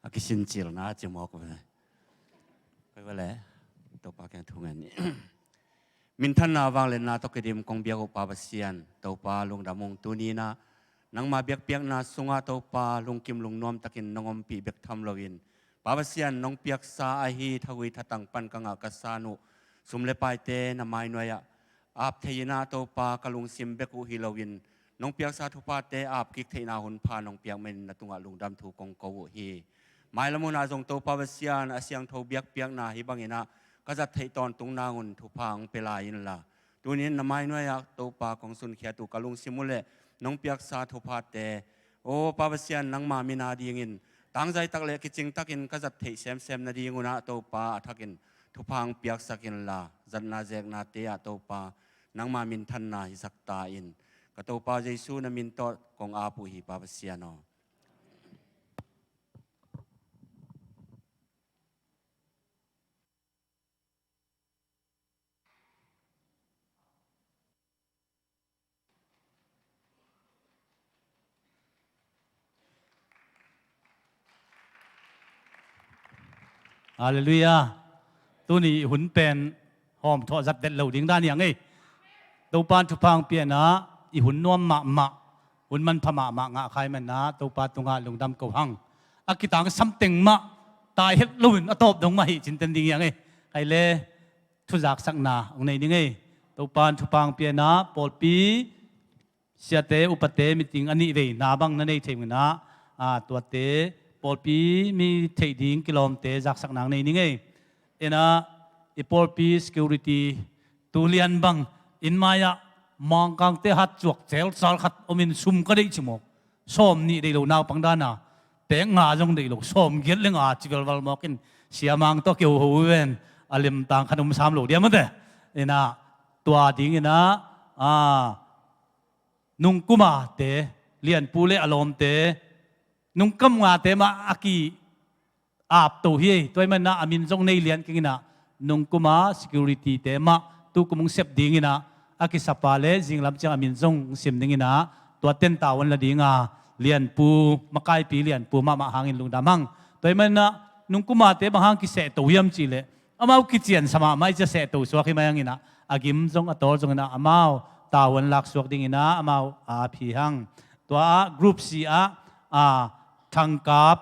A kisincilna a cimawk ve. Koi vele, Topa kiang thu ngen ni. Minthanna vangliatna tawh kidim kong biak uh Pa Pasian, Topa lungdam ung. Tuni-in ah nangma biakpiakna sungah Topa lungkim lungnuam takin nong ompih bek tham loin, Pa Pasian, nong piaksa ahi thagui thatang pan ka ngah ka san uh sum le paite na mainuai-ah ap thei-in ah Topa, ka lungsim bek uh hi loin nong piaksa thuphate ap kik theihna hun pha nong piak manin na tungah lungdam thu kong ko uh hi. Mailam hunah zong Topa Pasian, a siangtho biakpiakna hih bangin ah ka zat theih tawntung nangun thupha hong pia lai inla, tuni-in na mainuai-ah Topa kong sunkhiat uh ka lungsim uh leh nong piaksa thuphate, aw Pa Pasian, nangma min a dingin tangzai tak le kicing takin ka zat theih semsem nadingun ah Topa, a thakin thupha hong piaksak inla, zatna zeknate ah Topa, nangma minthanna hisak ta in. Ka Topa Jesu na min tawh kong ap uh hi, Pa Pasian aw. Halleluiah. Tuni i hun pen hawm thawh zat det lo ding dan hi hang ei. Topa'n thupha hong pia-in ah i hun nuam mahmah, hun manpha mahmah ngah kha ahih manin ah Topa tungah lungdam ko hang. A kitangsam teng mah tai het loin a tawp dong mah hi cih en ding hi hang ei. Kei le thuzaksakna hong nei ning ei. Topa'n thupha hong pia-in ah pawlpi siate upate meeting a nih veina bang na nei thei ung in ah, a, tuate pawlpi mi theih ding kilawmte zaksakna hong nei ning ei. Inah i pawlpi security tu lian bang inn mai-ah Mangkangte hat cuak celsal khat omin sum ka deih ci mawk. Sawm nih deih lo naupang dan a, pek nga zong deih lo, sawm giat le nga ci velval mawk in, Sia Mang tawh kiho ho uh ven, a lemtang khat om sam lo diam mate. Inah tua ding inah, a, Nungkumate, Lianpu le a lawmte, Nungkum ngate mah a ki-ap to hi. Tua ahih manin ah a min zong nei lian keng inah, Nungkuma security-te mah tukum hong sep ding inah, a kisapa le zinglam ciang a min zong hong sim ding inah, tua ten tavuan la ding a, Lianpu, makaipi Lianpu mahmah hangin lungdam hang. Tua ahih manin ah Nungkumate bang hang kiseh to hiam cih leh, amau kiciansa mahmah i cia seh to suak hi mai hang inah, a gim zong a tawl zong inah amau tavuan lak suak ding inah amau a ap hi hang. Tua ah group C ah, a, thangkap,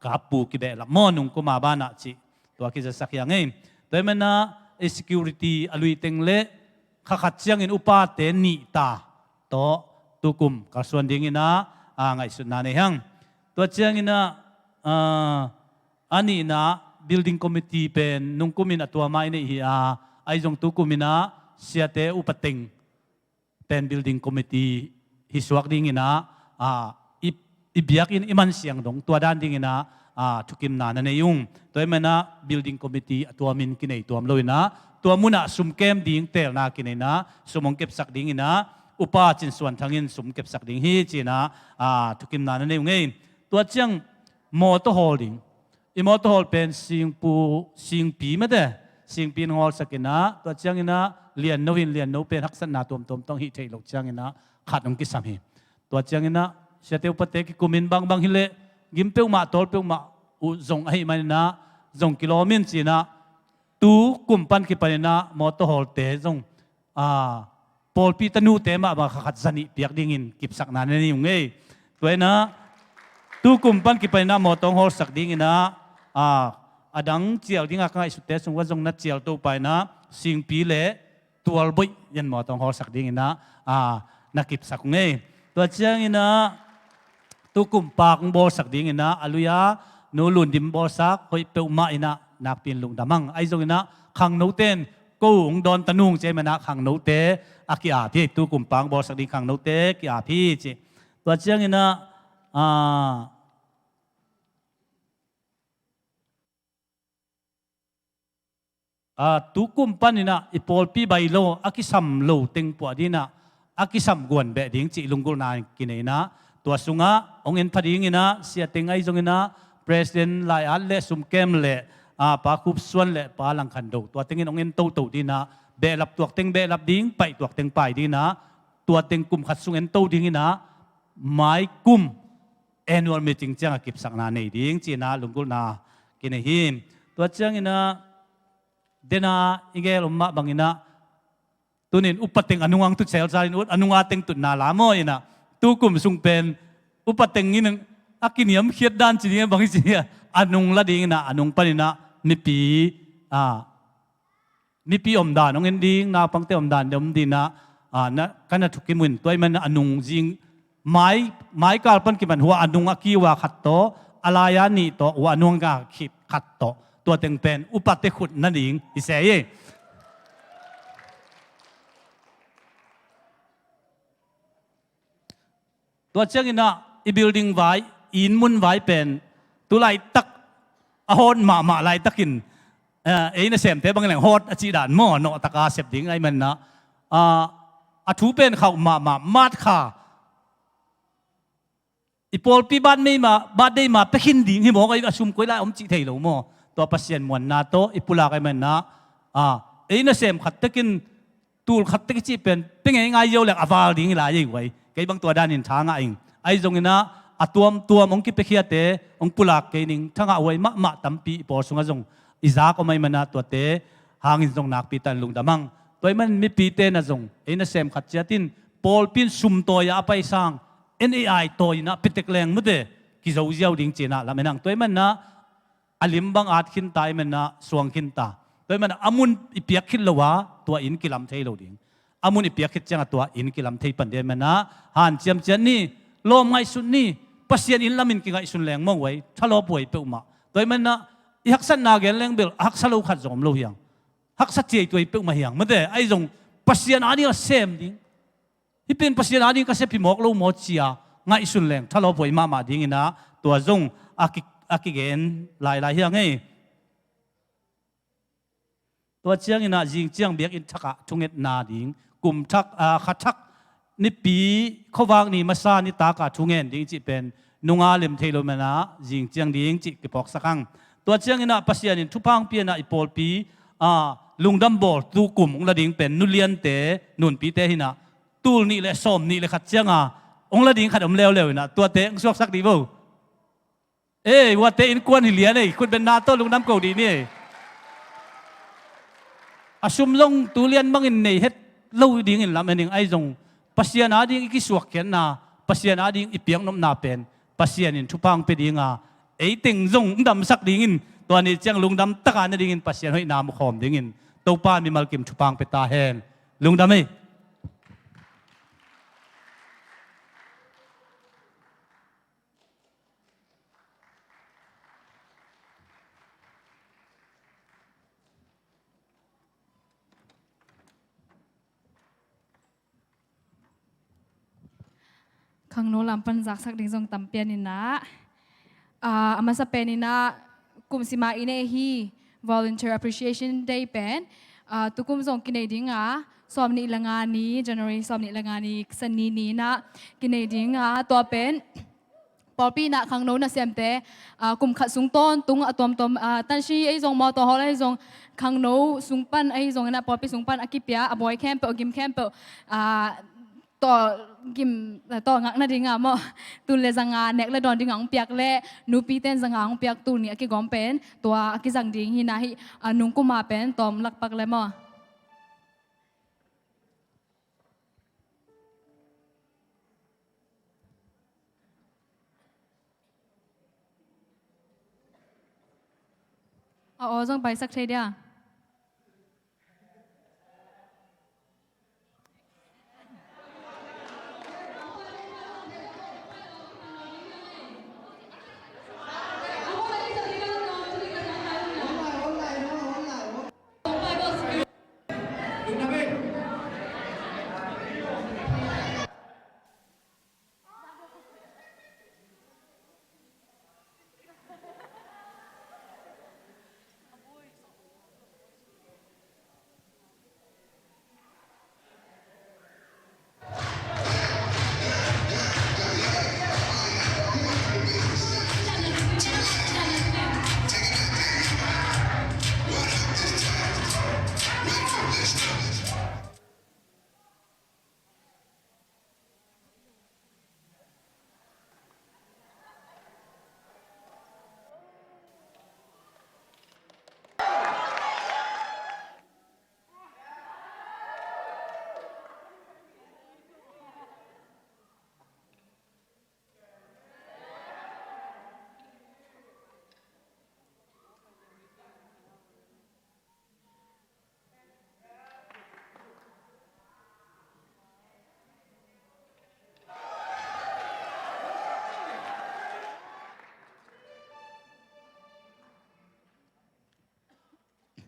kappu kibehlap maw, Nungkuma banah cih, tua kizasak hi hang ei. Tua ahih manin ah i security a lui teng le kha khat ciangin upate nih ta tawh tukum kalsuan ding inah, a, ngaihsutna nei hang. Tua ciang inah, a, a nihna building committee pen nungkum in a tua mah i neih hi a, ahi zong tukum inah siate upa teng pen building committee hi suak ding inah, a, i, i biakinn i mansiang dong tua dan ding inah, a, thukimna na nei ung. Tua ahih manin ah building committee a tua min kinei tuam lo inah, tua munah sum kem ding teelna kinei inah, sum hong kepsak ding inah, upa Cin Suan Thang in sum kepsak ding hi ci inah, a, thukimna na nei ung ei. Tua ciang mawtaw hawl ding. I mawtaw hawl pen singpu, singpi mate, singpi in hong hawlsak inah, tua ciang inah Lianno in, Lianno pen haksatna tuamtuam tawh hih theih loh ciang inah khat hong kisam hi. Tua ciang inah siate upate kikumin bangbang hi leh gim peuhmah, tawl peuhmah uh zong ahih manin ah zong kilawm in ci inah, tukum pan kipan inah mawtaw hawlte zong, a, pawlpi tanute mah bang kha khat za nih piak dingin kipsakna na nei ung ei. Tua inah tukum pan kipan inah mawtaw hong hawlsak ding inah, a, a dang cial ding a ka ngaihsutte sung uah zong na cial to pah inah singpi le tualboih in mawtaw hong hawlsak ding inah, a, na kipsak ung ei. Tua ciang inah tukum paak hong bawlsak ding inah a lui-a Nu Lun Dim bawlsak, hoih peuhmah inah nakpi in lungdam hang. Ahi zong inah khangnote in ko hong dawn ta nung ci ahih manin ah khangnote a ki-ap hi, tukum paak hong bawlsak ding khangnote ki-ap hi ci. Tua ciang inah, a, a, tukum pan inah i pawlpi bai lo, a kisam lo teng puah ding inah, a kisam guan beh ding cih lunggulhna kinei inah, tua sungah hong en pha ding inah, sia teng ahi zong inah, president Lai At le Sum Kem le, a, Pa Khup Suan le Pa Lang Khan Do, tua teng in hong en toto ding inah, behlap tuak teng behlap ding, paih tuak teng paih ding inah, tua teng kum khat sung en to ding inah, mai kum annual meeting ciang a kipsakna nei ding ci inah lunggulhna kinei hi. Tua ciang inah, dena i gel om mah bang inah, Tunin upa teng a nung ang tut selsal in ut, a nunga teng tutna la maw inah, tukum sung pen upa teng in a kiniamkhiat dan ci ding a bang hi ci a, a nung la ding inah, a nung pan inah mipi, a, mipi omdan hong en ding, naupangte omdan ding om ding inah, a, na, ka na thukim un. Tua ahih manin a nung zing, mai, maikal pan kiman hua a nung a kiu a khat tawh, a lai a nih tawh, hua a nung a khit khat tawh, tua teng pen upate khut nading hi se hi. Tua ciang inah i building vai, i inn mun vai pen tu laitak a hawt mahmah laitakin, eh, ei nasemte bang leng hawt a cih dan maw, nawh taka sep ding ahih manin ah, ah, a thu pen khauh mahmah, mat kha. I pawlpi birthday ma, birthday ma pia khin ding hi mawk a, a sum koi lai om cih thei lo maw. Tua Pasian muanna tawh i pulak ahih manin ah, ah, ei nasem khat tekin tul khat tek i cih pen pia ngeingai ziau leng a val ding hi lai ei guai. Kei bang tua danin tha ngah ing. Ahi zongin ah a tuamtuam hong kipiakhiate hong pulak kei ning, tha ngah huai mahmah tampi i pawl sungah zong i zak om ahih manin ah tuate hangin zong nakpi takin lungdam hang. Tua ahih manin mipite na zong ei nasem khat ciat in pawlpi in sum tawi a a paisang, en ei ai tawi inah pia tek leng mute kizo ziau ding ci inah lam en hang. Tua ahih manin ah a lim bang at khin ta, ahih manin ah suang khin ta. Tua ahih manin ah a mun i piak khit lo a tua inn kilam thei lo ding. A mun i piak khit ciangah tua inn kilam thei pan ding ahih manin ah hanciam ciat ni, lawm ngaihsut ni, Pasian inn lamin kingaihsun leng maw huai, thalawp huai peuhmah. Tua ahih manin ah i haksatna gen leng bel a haksa lo khat zong om lo hi hang. Haksa ciaituai peuhmah hi hang. Mate, ahi zong Pasian ading a sem ding. Hih pen Pasian ading ka sep hi mawk lo maw ci a ngaihsun leng thalawp huai mahmah ding inah tua zong a ki, a kigen lailai hi hang ei. Tua ciang inah zing ciang biakinn thakah thungetna ding, kum thak, ah, kha thak, nipi khuavak ni masa nitak a thungen ding cih pen nunga lem thei lo manin ah zing ciang ding cih kiphawksak hang. Tua ciang inah Pasian in thupha hong pia inah i pawlpi, ah, lungdam bawl tukum hong la ding pen nuliante, nunpite hi inah tul nih le sawm nih le khat cianga hong la ding khat om leuleu inah tuate hong suaksak dih vo. Ei, huate innkuan hi lian ei, khut benna tawh lungdam ko dih ni ei. A sum zong tu lian bangin nei het lo dingin lam en ing. Ahi zong Pasian ading i kisuakkhiatna, Pasian ading i piaknopna pen Pasian in thupha hong pia dinga, ei teng zong hong damsak dingin tua ni ciang lungdam taka na dingin Pasian hoihna mukhawm dingin Topa mimal kim thupha hong pia ta hen. Lungdam ei. Khangno lam pan zaksak ding zong tam pian inah, ah, a masa pen inah kum sima i neih hi Volunteer Appreciation Day pen, ah, tukum zong kinei dinga, sawm nih le nga ni, January sawm nih le nga ni, Sani ni inah kinei dinga, tua pen pawlpi inah khangno nasemte, ah, kum khat sung tawntung a tuamtuam, ah, tansi ahi zong, mawtaw hawl ahi zong, khangno sung pan ahi zong inah pawlpi sung pan a kipia a bawi khempeuh, a gim khempeuh, ah, tawh gim, tawh ngak nadinga maw, tul le zanga nek le dawn dinga hong piak le nupite in zanga hong piak tul nih a kigawm pen tua a kizang ding hi inah hih, ah, nungkuma pen tawm lakpak le maw. A aw zong paisak thei dia.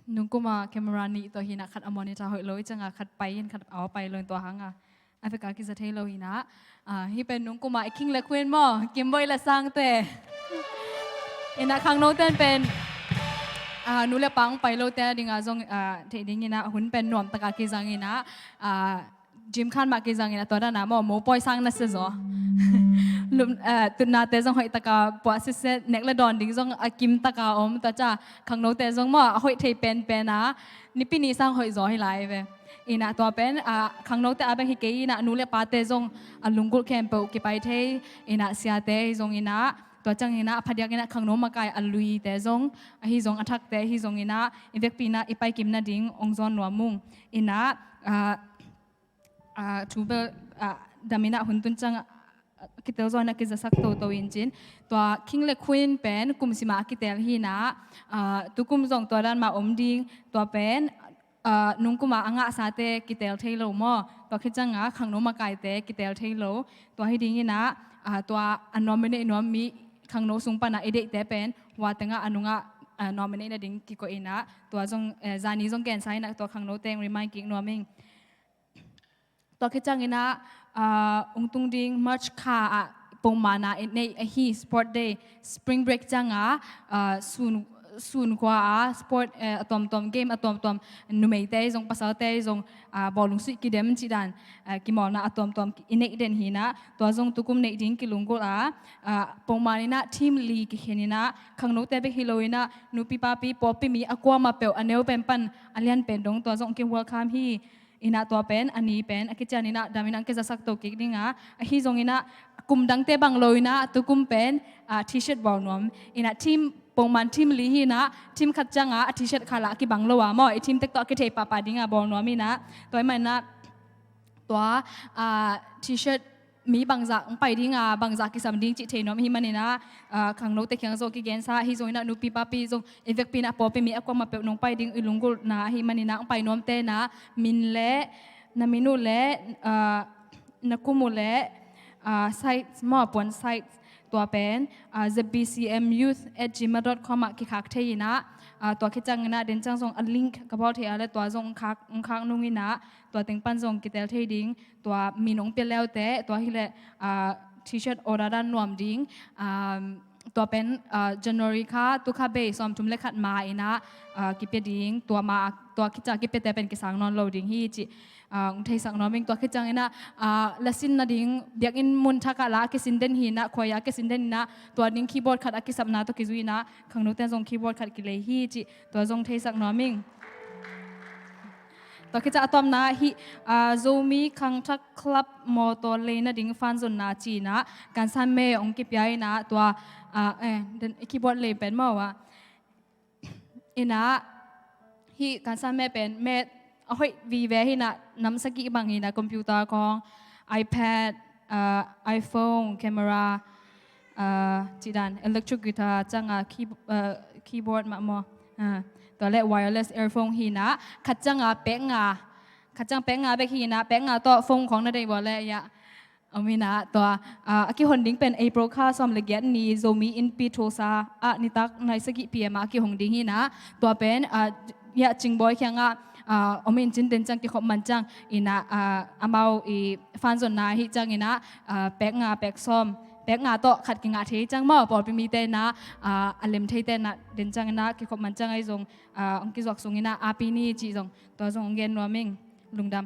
Nungkuma camera nih tawh hi-in ah, khat a monitor hoih lo i ciangah khat pai in, khat a pai lo in, tua hangah a veka kiza thei lo hi-in ah. Ah, hih pen nungkuma i king le queen maw, Kimboi le Sangte. Hi-in ah khangnote pen, ah, nu le pa hong pai lote a dingah zong, ah, theih dingin ah hun pen nuamtakah kizang hi-in ah, ah, gym khan mah kizang hi-in ah, tua dan a maw, mopawi sang nasia zaw. Lum, ah, tutnate zong hoihtaka puah sitset, nek le dawn ding zong a kimtaka om, tua ciang khangnote zong maw, a hoih thei penpen a, Nipi ni sang hoih zaw hi lai ve. Hi-in ah tua pen, ah, khangnote a bek hi kei in ah, nu le pate zong a lunggulh khempeuh kipai thei. Hi-in ah siate hi zongin ah, tua ciangin ah a phadiakin ah khangno makai a luite zong, ahi zong a thakte hi zongin ah, i vekpi-in ah i paikim nading hong zawn nuam ung. Hi-in ah, ah, ah, thu bel, ah, damin ah hun tun ciang, ah, kitel zaw in ah kizasak toto in cin. Tua king le queen pen kum sim ah a kitel hi-in ah, ah, tukum zong tua dan mah om ding, tua pen, ah, nungkuma a ngahsate kitel thei lo maw. Tua khit ciangah khangno makaite kitel thei lo. Tua hi dingin ah, ah, tua a nominate nuam mi khangno sung pana i deihte pen hua tengah a nungah, ah, nominate nading kikoih in ah, tua zong, eh, zani zong gensa in ah, tua khangno teng remind kik nuam ing. Tua khit ciangin ah, ah, hong tung ding March kha ah pongmana i neih ahi sport day, spring break ciangah, ah, sun, sun khua ah sport, eh, a tuamtuam game, a tuamtuam numeite zong pasalte zong, ah, bawlung suih kidem cih dan, ah, kimawlna a tuamtuam i neih den hi-in ah, tua zong tukum neih ding kilunggulh a, ah, pongman in ah team li kikhen in ah, khangnote bek hi lo in ah, nupi papi pawlpi mi a kuamah peuh, a neu pen pan a lian pen dong, tua zong ki welcome hi. Hi-in ah tua pen a ni pen a kician in ah damin ah kizasak to kik ding a, ahi zongin ah kum dangte bang lo in ah tukum pen, ah, t-shirt bawl nuam. Hi-in ah team, pongman team li hi-in ah, team khat ciangah a t-shirt khat lah a kibang lo a maw, i team tek tawh a kithei pahpah ding a bawl nuam hi-in ah, tua ahih manin ah tua, ah, t-shirt mi bangzah hong pai ding a, bangzah kisam ding cih thei nuam ahih manin ah, ah, khangnote kiang zong kigensa, ahi zongin ah nupi papi zong i vekpi-in ah pawlpi mi a kuamah peuh nong pai ding i lunggulhna ahih manin ah, hong pai nuamte in ah min le, na min uh le, ah, na kum uh le, ah, size maw, puan size, tua pen, ah, Z B C M youth at gmail dot com ah kikhak thei in ah, ah, tua khit ciangin ah den ciang zong a link ka bawl thei a leh tua zong hong khak, hong khak nung in ah, tua teng pan zong kitel thei ding. Tua min hong pia le uh teh, tua hi leh, ah, t-shirt order dan nuam ding. Um, tua pen, ah, January kha, tu kha bei sawmthum le khat ma in ah, ah, kipia ding. Tua ma, tua khit ciang kipiate pen kisang nawn lo ding hi cih, ah, hong theisak nuam ing. Tua khit ciangin ah, ah, la sin nading biakinn mun thak ah lah a kisin den hi-in ah, khuai ah a kisin den hi-in ah, tua ding keyboard khat a kisapna tawh kizui in ah, khangnote zong keyboard khat kilei hi cih, tua zong theisak nuam ing. Tua khit ciang a tawpna hih, ah, Zomi Khangthak Club mawtaw lei nading fan zonna ci-in ah, Gansan Me hong kipia in ah, tua, ah, eh, den, keyboard lei pen maw ah. Hi-in ah, hih Gansan Me pen, Me a hoih vive hi-in ah, nam sagih bang hi-in ah, computer khawng, iPad, ah, iPhone, camera, ah, cih dan, electric guitar, ciangah key-, ah, keyboard mah maw. Ah, tua leh wireless earphone hi-in ah, khat ciangah pek nga, khat ciang pek nga bek hi-in ah, pek nga tawh phone khawng na deih bawl leh, ya. Om hi-in ah, tua, ah, a kihon ding pen April kha sawm le giat ni Zomi Innpi Tulsa ah nitak nai sagih P M ah a kihong ding hi-in ah, tua pen, ah, ya, Cingbawi kiangah, ah, om in cin, den ciang kikhop man ciang in ah, ah, amau i fan zonna hi ciangin ah, ah, pek nga, pek sawm, pek nga tawh khat kingah thei ciang maw, pawlpi mite in ah, ah, a lem theite in ah, den ciangin ah kikhop man ciang ahi zong, ah, hong kizuak sungin ah api ni cih zong, tua zong hong gen nuam ing. Lungdam.